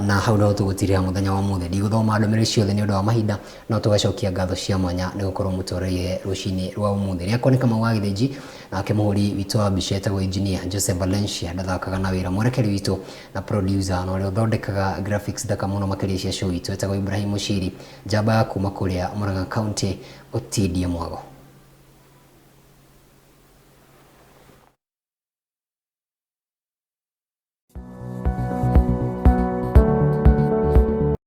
Na hau no tũgũtirĩra mũthenya wa ũmũthĩ. Ndigũthoma ndũmĩrĩri ciothe nĩ ũndũ wa mahinda, no tũgacokia ngatho cia mwanya nĩ gũkorwo mũtũrĩire rũcinĩ rwa ũmũthĩ. Rĩakwa nĩ Kamau wa Gĩthĩnji, nake mũhũri witũ wa mbica etagwo Engineer Jose Valencia, ndathakaga na wĩra. Mwerekeri witũ na producer na ũrĩa ũthondekaga graphics thaka mũno makĩria cia show itũ etagwo Ibrahim Mũciri, njamba ya kuma kũrĩa Murang'a County, ũtindie mwago.